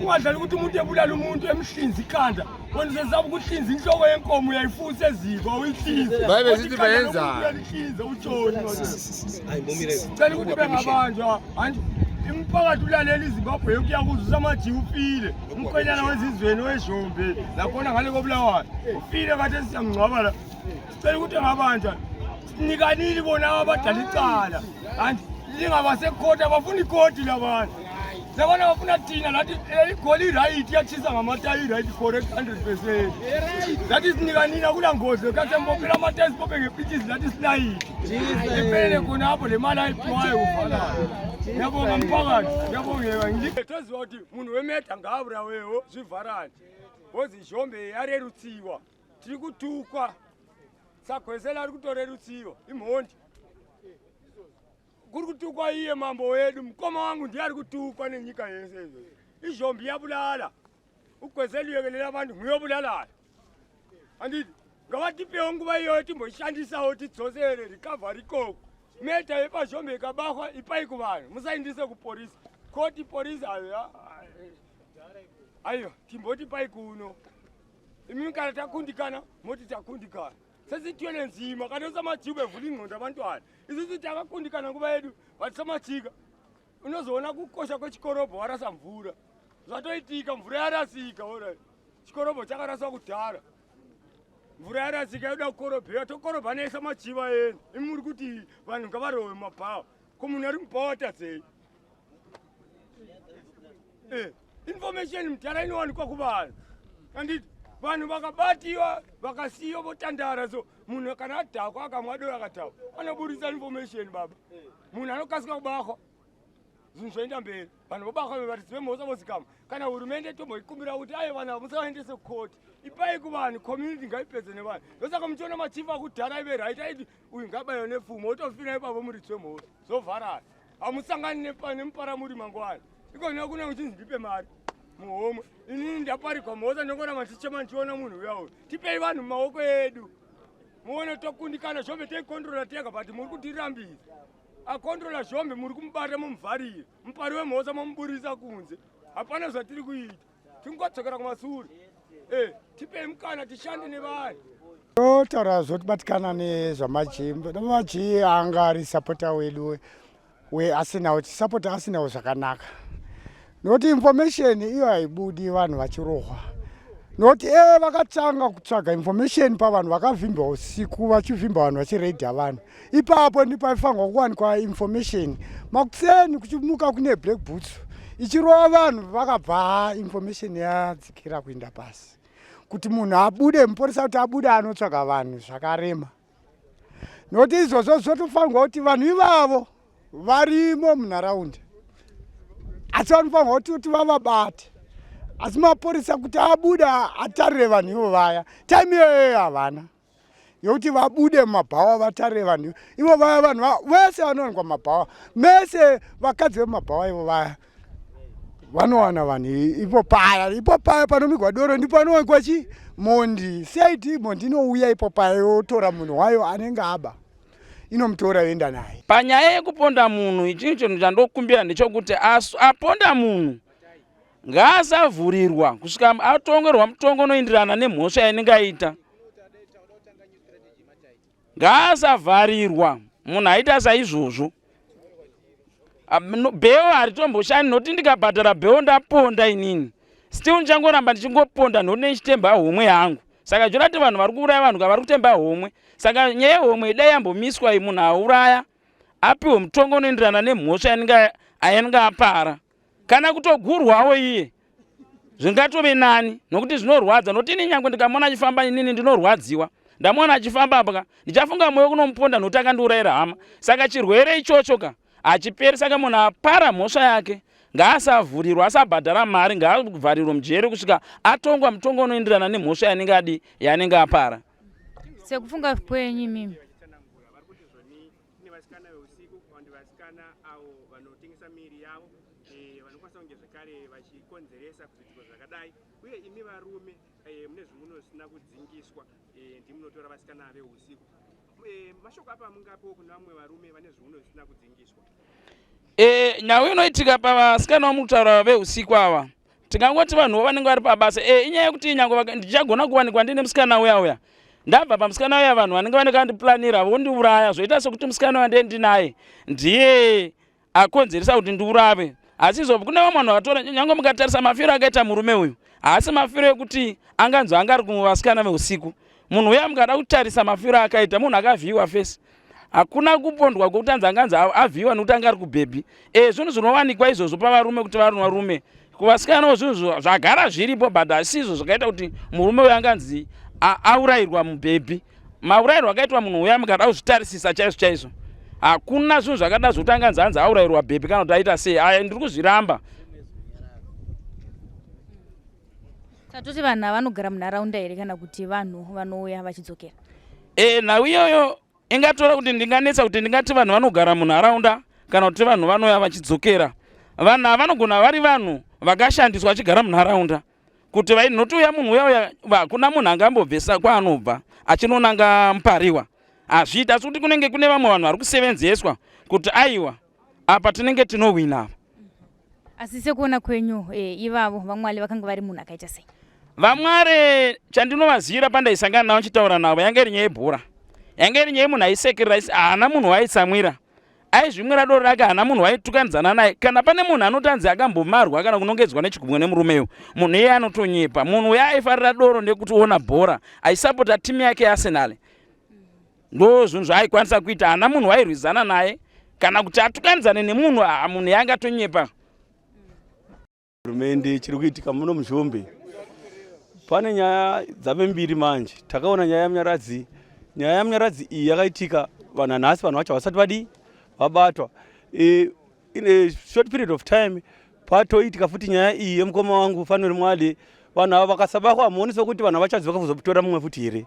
Ungadlali ukuthi umuntu ebulala umuntu emhlinza ikhanda wena usesaba ukuhlinza inhloko yenkomo uyayifusa eziko awuyihlinze Baye besithi bayenzani? Uyalihlinza utshoni cela ukuthi bengabanjwa manje umphakathi ulalela izimbabwe yonke iyakuza usamajiya ufile umkhwenyana wezizweni wezhombe nakhona ngale kobulawayo ufile kade siyamngcwaba la sicela ukuthi engabanjwa sinikanile bona abadala icala kanti lingabasekhoti abafuni ikhoti labantu labana bafuna thina lathi eh, igoli i-right iyatshisa ngamatayi i-right correct 100 percent lathi sinikanini akula ngozi lokhathi sembophela amatayi sibophe ngepitshisi lathi silayiti iphelele khonapho le mali ayiphiwayo kuvalayo ngiyabonga mphakathi ngiyabongeka toziva kuti munhu wemeta ngaaburawewo zvivharani bozi zhombe yarerutsiwa tiri kutukwa sagwesela ari kutorerutsiwa imhondi kuri kutukwa iye mambo wedu mukoma wangu ndiye ari kutukwa nenyika yese izvo izhombi yabulala ugwezela uyekelela abantu nguyobulalayo handiti ngavatipewo nguva iyoyo timboishandisawo tidzosere recovery ikoko meta yepazhombe ikabahwa ipai kuvanhu musaindise kuporisi koti porisi ayo aiwa timboti pai kuno imi kana takundikana moti takundikana sesithwele nzima kanti osamajika evula ingqondo abantwana isusu takakundikana nguva yedu but samajika unozoona kukosha kwechikorobho warasa mvura zvatoitika mvura yarasika ora chikorobho chakaraswa kudhara mvura yarasika yoda kukorobhewa tokorobha neisa machiva enu imi muri kuti vanhu ngavarowe mumabhawa ko munhu ari mubhawa tadzei Eh, information mudhara inowanikwa kuvanhu anditi vanhu vakabatiwa vakasiyiwa votandara so munhu kana adhakwa akamwa doro akadhakwa anoburitsa information baba munhu anokasika kubahwa zvinhu zvoenda mberi vanhu vobahwa varidzi vemhosva vozikama kana hurumende tomboikumbira kuti aye vanhu ava musavaendese kukoti ipai kuvanhu community ngaipedze nevanhu ndosaka muchiona machief akudhara ive right aiti uyu ngabaiwe nepfumo otofira ipapo muridzi wemhosva zovharana hamusangani nemuparamuri mangwana ikozvino kune uchinzi ndipe mari muhomwe inini ndaparigwa mhosva ndongoramba ndichichema ndichiona munhu uya uyu tipei vanhu mumaoko edu muone tokundikana zhombe teikontrola tega but muri kutirambisa akontrola zhombe muri kumubata mumuvharire mupari wemhosva momuburisa kunze hapana zvatiri kuita tingodzokera kumasure eh, tipei mukana tishande nevanhu totaura zvotibatikana nezvamajii majii anga ari sapota wedu wearsenal tisapota arsenal zvakanaka nokuti information iyo haibudi vanhu vachirohwa nokuti e vakatanga kutsvaga information pavanhu vakavhimba usiku vachivhimba vanhu vachireidha vanhu ipapo ndipaifanirwa kuwanikwa information makuseni kuchimuka kune black boots ichirova vanhu vakabva information yadzikira kuinda pasi kuti munhu abude muporisa kuti abude anotsvaga vanhu zvakarema nokuti izvozvo zvotofanirwa kuti vanhu ivavo varimo munharaunda asi vanofanirwa kuti kuti vavabate asi mapurisa kuti abuda atarire vanhu ivo vaya time iyoyoyo havana yokuti vabude mumabhawa vatarire vanhu ivo vaya vanhu vese vanowanikwa mumabhawa mese vakadzi vemumabhawa ivo vaya vanowana vanhu ipo paya ipo paya panomigwa doro ndipo panowanikwa chi mondi cid mondi inouya ipo paya yotora munhu wayo anenge aba inomutora yoenda naye panyaya yekuponda munhu chinhu chinhu chandokumbira ndechokuti aponda munhu ngaasavhurirwa kusvika atongerwa mutongo unoenderana nemhosva yainenge aita. Ngaasavharirwa munhu aita saizvozvo. Bheo haritomboshandi nokuti ndikabhadhara bheo ndaponda inini. Still ndichangoramba ndichingoponda nokuti ndichitemba homwe yangu. Saka zvorati vanhu vari kuuraya vanhu kavari kutemba homwe. Saka nyaya yehomwe idai yambomiswa iyi munhu auraya apiwe mutongo unoenderana nemhosva yanenge apara. Kana kutogurwawo iye zvingatove nani nokuti zvinorwadza nokuti ini nyangwe ndikamuona achifamba inini ndinorwadziwa ndamuona achifamba apa ka ndichafunga moyo kunomuponda nokuti akandiurayira hama saka chirwere ichocho ka hachiperi saka munhu apara mhosva yake ngaasavhurirwa asabhadhara mari ngaavharirwe mujeri kusvika atongwa mutongo unoenderana nemhosva yanenge adi yaanenge apara sekufunga kwenyu imimi Kune vasikana veusiku kana kuti vasikana avo vanotengesa miiri yavo eh, vanokwanisa kunge zvekare vachikonzeresa kuzviitiko zvakadai uye imi varume eh, mune zvimuno zvisina kudzingiswa eh, ndimi munotora vasikana veusiku eh, mashoko apa mungapiwo kune vamwe varume vane zviuno zvisina kudzingiswa e, nhau inoitika pavasikana vamuri kutaura veusiku ava tingangoti vanhuwo vanenge vari pabasa e, inyaya yekuti nyange ndichagona kuwanikwa ndine musikana uya uya ndabva pamusikana uya vanhu vanenge vanenge vandiplanira vondiuraya zvoita sekuti musikana uya ndiye ndinaye ndiye akonzeresa kuti ndiurave asi izvo kune vamwe vanhu vakatora nyange mukatarisa mafiro akaita murume uyu haasi mafiro ekuti anganzi anga ari kuvasikana veusiku munhu uya mukada kutarisa mafiro akaita munhu akavhiyiwa fesi hakuna kupondwa kwekuti anzi anganzi avhiyiwa nekuti anga ari kubhebhi e zvinhu zvinowanikwa izvozvo pavarume kuti varume varume kuvasikanawo zvinhu zvagara zviripo but asi izvo zvakaita kuti murume uyo anganzi aurayirwa mubhebhi maurayirwo akaitwa munhu uya mukada kuzvitarisisa chaizvo chaizvo hakuna zvinhu zvakada zvekuti anganzi anzi aurayirwa bhebhi kana kuti aita sei aya ndiri kuzviramba Tatoti vanhu ava vanogara munharaunda here kana kuti vanhu vanouya vachidzokera? E, nhau iyoyo ingatora kuti ndinganetsa kuti ndingati vanhu vanogara munharaunda kana kuti vanhu vanouya vachidzokera. Vanhu ava vanogona vari vanhu vakashandiswa vachigara munharaunda kuti vainotouya munhu uya uya hakuna munhu angambobvesa kwaanobva achinonanga mupariwa hazviiti asi kuti kunenge kune vamwe vanhu vari kusevenzeswa kuti aiwa apa tinenge tinowina apa Asi sekuona kwenyu e, ivavo vaMwale vakanga vari munhu akaita sei? VaMwale chandinovazivira pandaisangana navo chitaura navo yanga iri nyaya yebhora. Yanga iri nyaya yemunhu aisekerera isi haana munhu waaitsamwira. Aizvimwira doro rake haana munhu waaitukanzana naye. Kana pane munhu anotanzi akambomarwa kana kunongedzwa nechigumwe nemurumeyo, munhu iye anotonyepa. Munhu uya aifarira doro nekutoona bhora, aisapota timu yake yeArsenal. Ndo zvinhu zvaaikwanisa kuita, haana munhu wairwizana naye kana kuti atukanidzane nemunhu, haa munhu yangatonyepa. Hurumende chiri kuitika muno muZhombe pane nyaya dzave mbiri manje. Takaona nyaya yaMunyaradzi, nyaya yaMunyaradzi iyi yakaitika vanhu nhasi vanhu vacho havasati vadii vabatwa. E, in a short period of time patoitika futi nyaya iyi yemukoma wangu Fanuel Mwale, vanhu ava vakasabatwa hamuoni sekuti vanhu havachadzoka kuzotora mumwe futi here?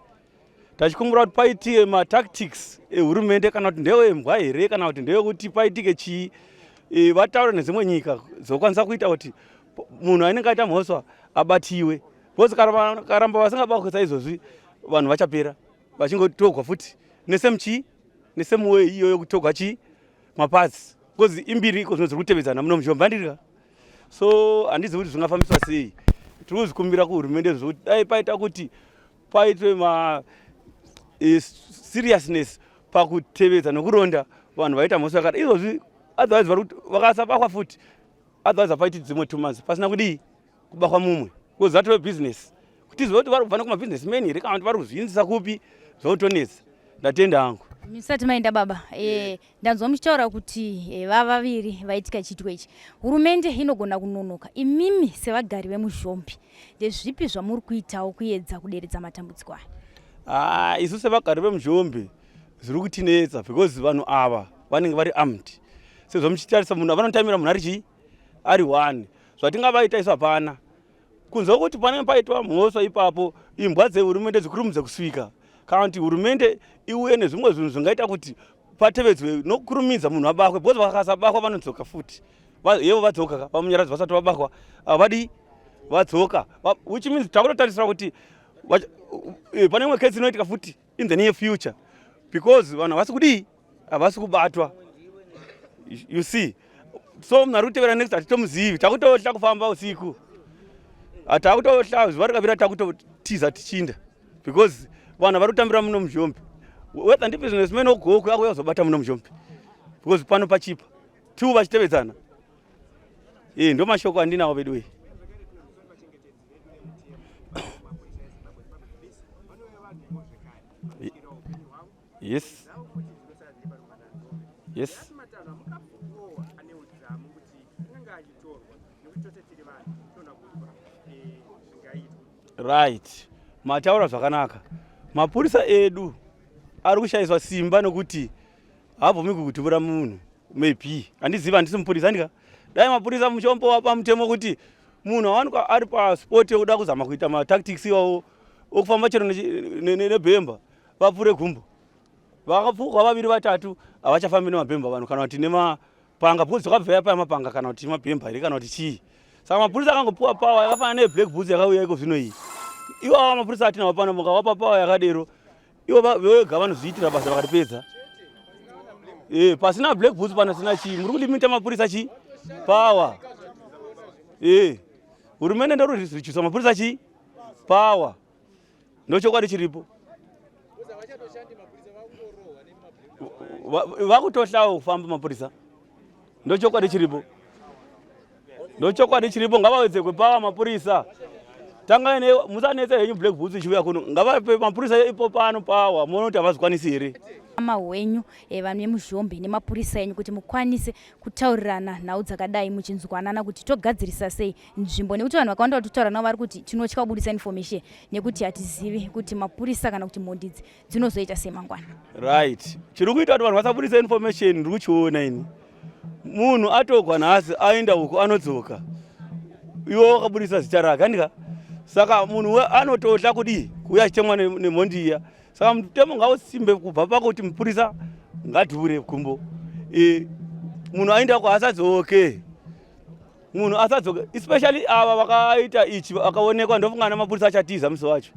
Tachikumbira kuti paitike matactics ehurumende kana kuti ndewembwa here kana kuti ndewekuti paitike chii e, vataure nedzimwe nyika dzokwanisa kuita kuti munhu anenge aita mhosva abatiwe because karamba vasingabatwe saizvozvi vanhu vachapera vachingotogwa futi nesame chii nesame way iyoyo kutogwa chii mapazi because imbiri iko zvino dziri kutevedzana muno muzhomba ndirika so handizivi kuti zvingafambiswa sei tiri kuzvikumbira kuhurumende zvokuti dai paita kuti paitwe ma e, seriousness pakutevedza nokuronda vanhu vaita mhosva yakada izvozvi otherwise vari vakasabakwa futi otherwise hapaiti dzimwe two months pasina kudii kubakwa mumwe because zatove business kuti zive kuti vari kubva nekumabusiness man here kana kuti vari kuzviinzisa kupi zvotonetsa ndatenda hangu misati maenda baba e, Ndanzwa muchitaura kuti eh, vavaviri vaitika chiitiko ichi, hurumende inogona kunonoka. Imimi sevagari vemuZhombe, ndezvipi zvamuri kuitawo kuedza kuderedza matambudziko aya? Ah, isu sevagari vemuZhombe zviri kutinetsa because vanhu ava vanenge vari armed sezvo muchitarisa munhu vanotamira munhu ari chii ari one zvatingavaita isu hapana kunze kwekuti panenge paitwa mhosva ipapo imbwa dzehurumende dzikurumidze kusvika kana kuti hurumende iuye nezvimwe zvinhu zvingaita kuti patevedzwe nokukurumidza munhu abakwe because vakasabakwa vanodzoka futi yevo vadzoka ka vamunyaradzi vasati vabakwa havadi vadzoka which means takutotarisira kuti eh, pane imwe kesi inoitika futi in the near future because vanhu havasi kudii havasi kubatwa you see so munhu ari kutevera next hatitomuzivi takutohla kufamba usiku takutohla zuva rikavira takutotiza tichinda because vanhu vari kutambira muno muzhombe Whether ndi businessman wekugokwe akuuya kuzobata muno muzhombe because pano pachipa two vachitevedzana. Eh, ndo mashoko andinawo veduwe. Yes. Yes. Right. Mataura zvakanaka. Mapurisa edu ari kushayiswa simba nokuti haabvumiki kutubura munhu maybe handizivi handisi mupurisa handika dai mapurisa muchombowa pamutemo kuti munhu awanikwa ari pasport yekuda kuzama kuita matactics iwawo okufamba chero nebhemba vapfure gumbo vakapfurwa vaviri vatatu havachafambi nemabhemba vanhu kana kuti nemapanga because zvakabva yapaya mapanga kana kuti mabhemba here kana kuti chii saka mapurisa akangopiwa pawa yakafanana neblack boots yakauya iko zvino iyi iwawa mapurisa atinawo pano mukawapa pawa yakadero ivo vega vanozviitira basa vakatipedza e, pasina black boots panasina chii muri kulimita mapurisa chii pawa e, hurumende ndoruzvichisa mapurisa chii pawa ndochokwadi chiripo vakutohlawo kufamba mapurisa ndochokwadi chiripo ndochokwadi chiripo ngavawedzekwe pawa mapurisa tangai ne musanetse henyu black boots ichiuya kuno ngavape mapurisa ipo pano pawa muone kuti havazvikwanisi here ama hwenyu eh, vanhu vemuzhombe nemapurisa enyu kuti mukwanise kutaurirana nhau dzakadai muchinzwanana kuti togadzirisa sei nzvimbo nekuti vanhu vakawanda vatitaura navo vari kuti tinotya kubudisa information nekuti hatizivi kuti mapurisa kana kuti mhondi idzi dzinozoita sei mangwana. Right, chiri kuita kuti vanhu vasabudisa information ndiri kuchiona ini. Munhu atogwa nhasi aenda uko anodzoka, iwe wakabudisa zita rake handika? Saka munhu anototya kudii kuuya achitemwa nemhondi iya. Saka mutemo ngausimbe kubva pakuti mupurisa ngadhure gumbo, e, munhu aenda uko asadzoke munhu asadzoke especially ava vakaita ichi vakaonekwa ndofunga ana mapurisa achatiza musi wacho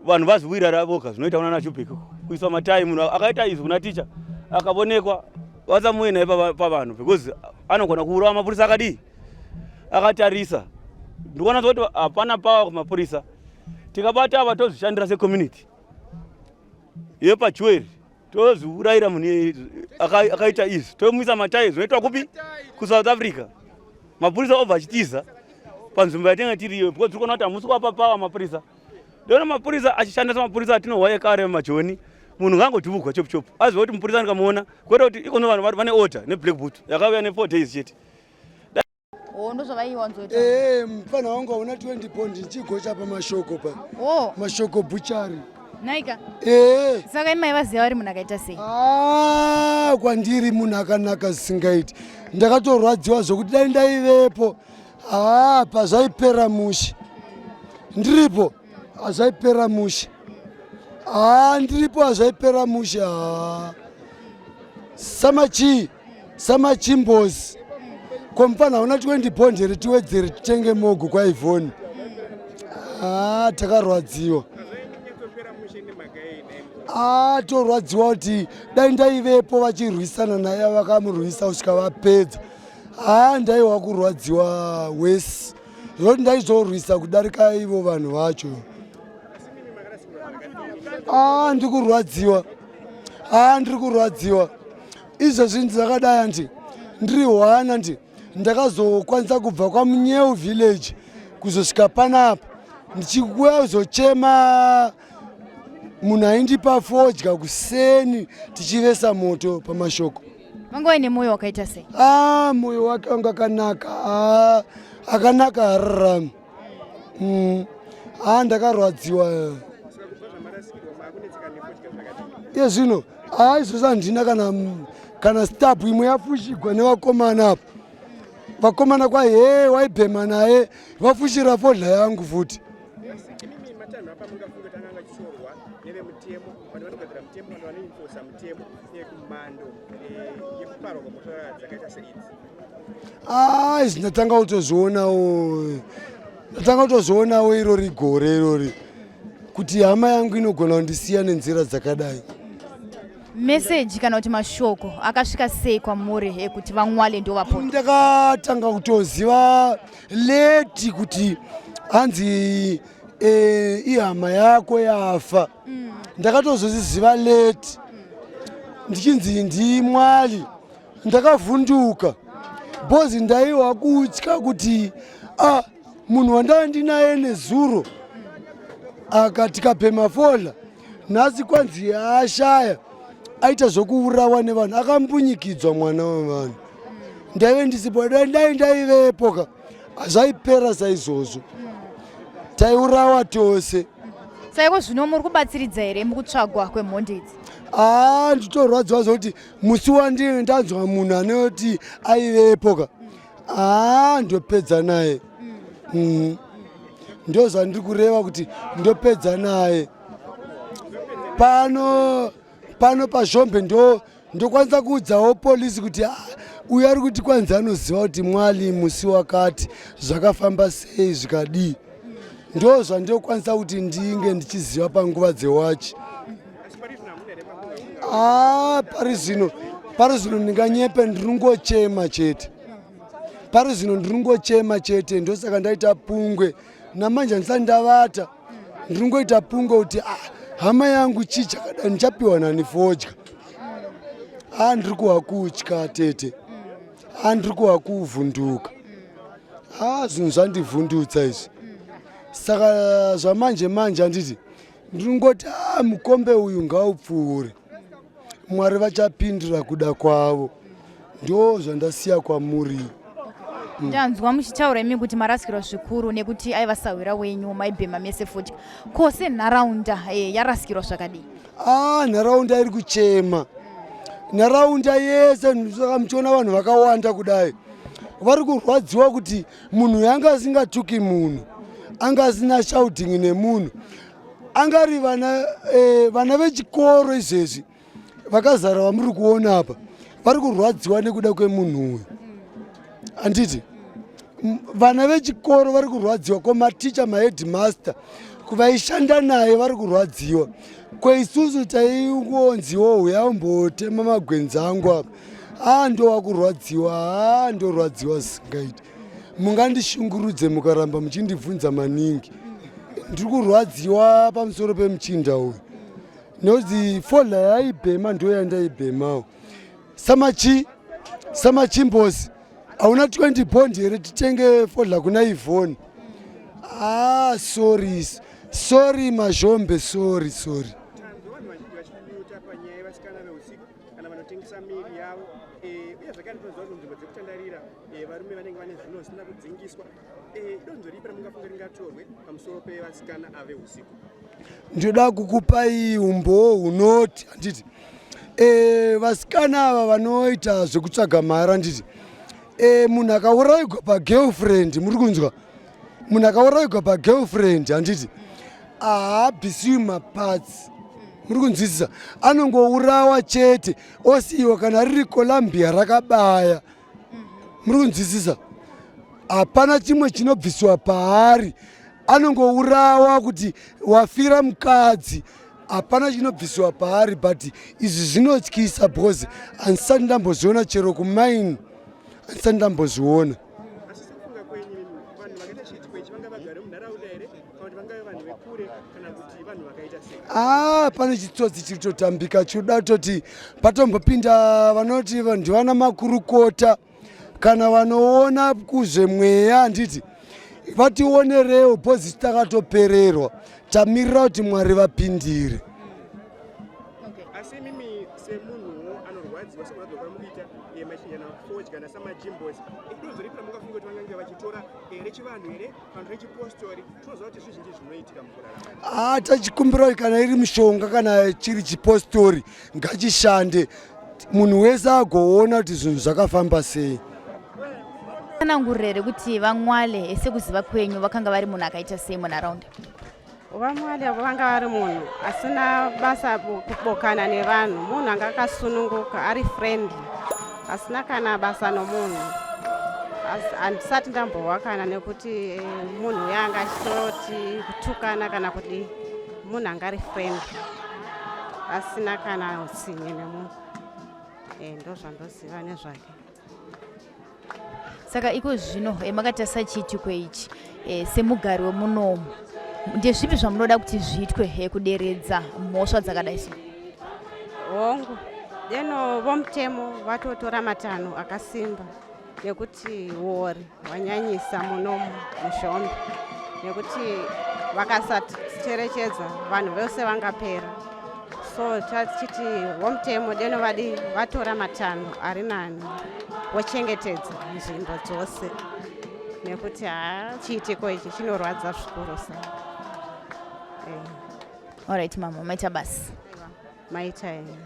vanhu vazviwirara voga zvinoita kunana jubek kuiswa matai munhu akaita izvi kuna ticha akavonekwa vasamuye naye pavanhu because anogona kuurawa mapurisa akadii akatarisa ndikuona kuti hapana pawa kumapurisa tikabata ava tozvishandira secommunity yepajueri tozviurayira munhu akaita izvi tomuisa matai zvinoitwa kupi kusouth africa mapurisa obva achitiza panzvimbo yatinenge tiri iyo because tiri kuona kuti hamusi kuapa pawa mapurisa ndiona mapurisa achishanda semapurisa atinohwa ekare mumajoni munhu ngaangodhuvugwa chopu chopu aziva kuti mupurisa ndikamuona kwete kuti ikono vanhu vane order neblack boot yakauya ne4 days chete Oh, ndozvavaiwanzoita. Eh, mfana wangu hauna 20 pond ndichigocha pamashoko pa. Oh. Mashoko butchery. Naika. Eh. Saka imai vaziva vari munhu akaita sei? Ah, kwandiri munhu akanaka zvisingaiti. Ndakatorwadziwa zvokuti dai ndaivepo. Ah, pazvaipera mushe. Ndiripo. Hazvaipera mushe. Ah, ndiripo hazvaipera mushe. Ah. Samachii. Samachimbozi ko mfana hauna 20 bond here tiwedzere titenge mogo kwaivhoni ah, takarwadziwa ah, torwadziwa kuti dai ndaivepo vachirwisana naye vakamurwisa kusvika vapedza haa ndaiwa kurwadziwa wesi zvoti ndaizorwisa kudarika ivo vanhu vacho aa ndiri kurwadziwa aa ndiri kurwadziwa izvezvi ndakadai andi ndiri hwana ndi ndakazokwanisa kubva kwamunyeu village kuzosvika panapa ndichikuya kuzochema munhu aindipa fodya kuseni tichivesa moto pamashoko vanga vaine mwoyo wakaita sei ah mwoyo wake wanga akanaka ah, akanaka hararami mm. ah ndakarwadziwa iye zvino haa izvozvo handina kana kana stab imwe yafushigwa nevakomana apa vakomana kwa he waibhema naye vafushira fodla yangu futi Ah, izvi ndatanga kutozvionawo ndatanga kutozvionawo irori gore irori kuti hama yangu inogona kundisiya nenzira dzakadai meseji kana kuti mashoko akasvika sei kwamuri ekuti vamwale ndovapona ndakatanga kutoziva leti kuti hanzi e, ihama yako yafa mm. ndakatozozviziva leti mm. ndichinzi ndimwali ndakavhunduka bhozi ndaiwa kutya kuti a ah, munhu wandava ndinaye nezuro akati kapema fola nhasi kwanzi ashaya aita zvokuurawa nevanhu akambunyikidzwa mwana wevanhu ndaive ndisipo dai ndaivepo ka hazvaipera saizvozvo taiurawa tose saiko zvino muri kubatsiridza here mukutsvagwa kwemhondi idzi haa nditorwadziwa zvokuti musi wandii ndanzwa munhu anoti aivepo ka haa ndopedza naye mm. Ndozvandiri kureva kuti ndopedza naye pano pano pazhombe ndo ndokwanisa kuudzawo polisi kuti ah, uyu ari kuti kwanzi anoziva kuti mwali musi wakati zvakafamba sei zvikadii ndo zvandokwanisa kuti ndinge ndichiziva panguva dzewachi ah, pari zvino pari zvino ndinganyepe ndiringochema chete pari zvino ndiringochema chete ndosaka ndaita pungwe namanje handisati ndavata ndiringoita pungwe kuti ah, hama yangu chii chakadai ndichapiwa nani fodya a ah, ndiri kuwa kutya tete a ah, ndiri kuwa kuvhunduka a ah, zvinhu zvandivhundutsa izvi saka zvamanje manje handiti ndiringoti a mukombe uyu ngaupfuure Mwari vachapindura kuda kwavo ndo zvandasiya kwamuri. Ndanzwa muchitaura imi kuti marasikirwa zvikuru nekuti aiva sahwira wenyu maibhema mese futi ko senharaunda eh, yarasikirwa zvakadii? Ah, nharaunda iri kuchema nharaunda yese saka muchiona vanhu vakawanda kudai vari kurwadziwa kuti munhu yanga asingatuki munhu anga asina shouting nemunhu angari vana eh, vana vechikoro izvezvi vakazara vamuri kuona apa vari kurwadziwa nekuda kwemunhu uyu handiti vana vechikoro vari kurwadziwa ko maticha maheadmaster kuvaishanda naye vari kurwadziwa ko isusu taingonziwo huya umbotema magwenzi angu apa a ndowakurwadziwa a ndorwadziwa zvisingaiti mungandishungurudze mukaramba muchindibvunza maningi ndiri kurwadziwa pamusoro pemuchinda uyu nozi fodla yaibhema ndo yandaibhemawo samachi samachimbosi hauna 20 bond here titenge fodla kuna ivhoni ah sorry sorry mazhombe sorry sorry kana vanotengesa miiri yavo eh, uye zvakare tinoziva kuti nzvimbo dzekutandarira eh, varume vanenge vane zvino zvisina kudzingiswa eh, donzvo ripi ramungafunga ringatorwe pamusoro pevasikana ave usiku ndinoda kukupai umbowo hunoti handiti e, vasikana ava vanoita zvekutsvaga mari handiti e, munhu akauraigwa pagirlfriend muri kunzwa munhu akauraigwa pagirlfriend handiti haabvisiwi maparts muri kunzwisisa anongourawa chete osiyiwa kana riri columbia rakabaya muri kunzwisisa hapana chimwe chinobvisiwa paari anongourawa kuti wafira mukadzi hapana chinobvisiwa paari but izvi zvinotyisa because handisati ndambozviona chero kumaini handisati ndambozviona Ah, pane chitsotsi chiri kutotambika chinoda kutoti patombopinda vanoti ndivana makurukota kana vanoona kuzvemweya handiti vationerewo bhozi takatopererwa tamirira kuti mwari vapindire asi imimi semunhuwo anorwadziwa sekurwadziwa kwamukuita eh, machinjana fodya nasamajimbosi idonzo ripi ramungafunga kuti vangange vachitora eh, rechivanhu here kana rechipostori tinoziva kuti zvizhinji zvinoitika mukurarama ah, tachikumbira kana iri mishonga kana chiri chipostori ngachishande munhu wese agoona kuti zvinhu zvakafamba sei tsanangurire here kuti vamwale sekuziva kwenyu vakanga vari munhu akaita sei munharaunda VaMwale avo vanga vari munhu asina basa kubokana nevanhu, munhu anga akasununguka ari friendly asina kana basa nomunhu. Handisati ndambohwa kana nekuti eh, munhu uya anga achitoti kutukana kana kudii, munhu anga ari friendly asina kana utsinye nemunhu. Eh, ndozvandoziva nezvake. Saka iko zvino eh, makatarisa chiitiko ichi eh, semugari wemunomu ndezvipi zvamunoda kuti zviitwe eh, kuderedza mhosva dzakadai so? Hongu, Deno vomutemo vatotora matanho akasimba nekuti huori hwanyanyisa muno muZhombe nekuti vakasacherechedza vanhu vose vangapera. So tachiti vomutemo deno vadi vatora matanho ari nani vochengetedza nzvimbo dzose nekuti haa chiitiko ichi chinorwadza zvikurusa. Alright mama, maita basa. Maita henyu.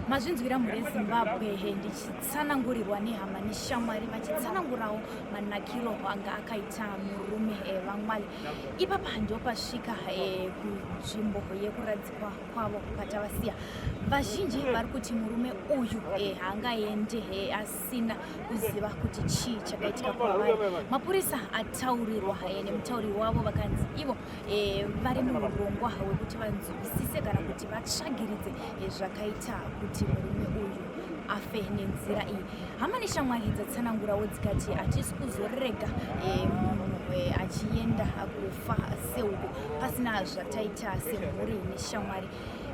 Mazvinzwira mhuri yeZimbabwe ndichitsanangurirwa nehama neshamwari vachitsanangurawo manakiro anga akaita murume vaMwale. Ipapa ndopasvika kunzvimbo yekuradzikwa kwavo patavasiya. Vazhinji vari kuti murume uyu haangaende asina kuziva kuti chii chakaitika kwavari. Mapurisa ataurirwa nemutauriri wavo vakanzi ivo vari muurongwa hwekuti vanzwisise kana kuti vatsvagiridze zvakaita kuti murume uyu afe nenzira iyi. Hama neshamwari dzatsanangurawo dzikati hatisi kuzorega munhu achienda kufa seuku pasina zvataita semhuri neshamwari.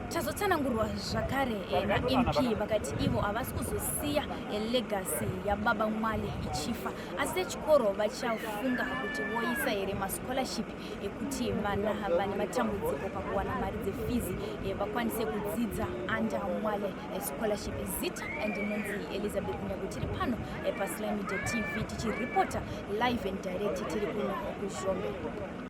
Tazotsanangurwa zvakare naMP vakati ivo havasi kuzosiya legacy yababa Mwale ichifa, asi sechikoro vachafunga kuti voisa here mascholarship ekuti vana vane matambudziko pakuwana mari dzefizi vakwanise kudzidza under Mwale scholarship. Zita ndinonzi Elizabeth Nyago, tiri pano paSly Media TV tichiripota live and direct tiri kuno kuZhombe.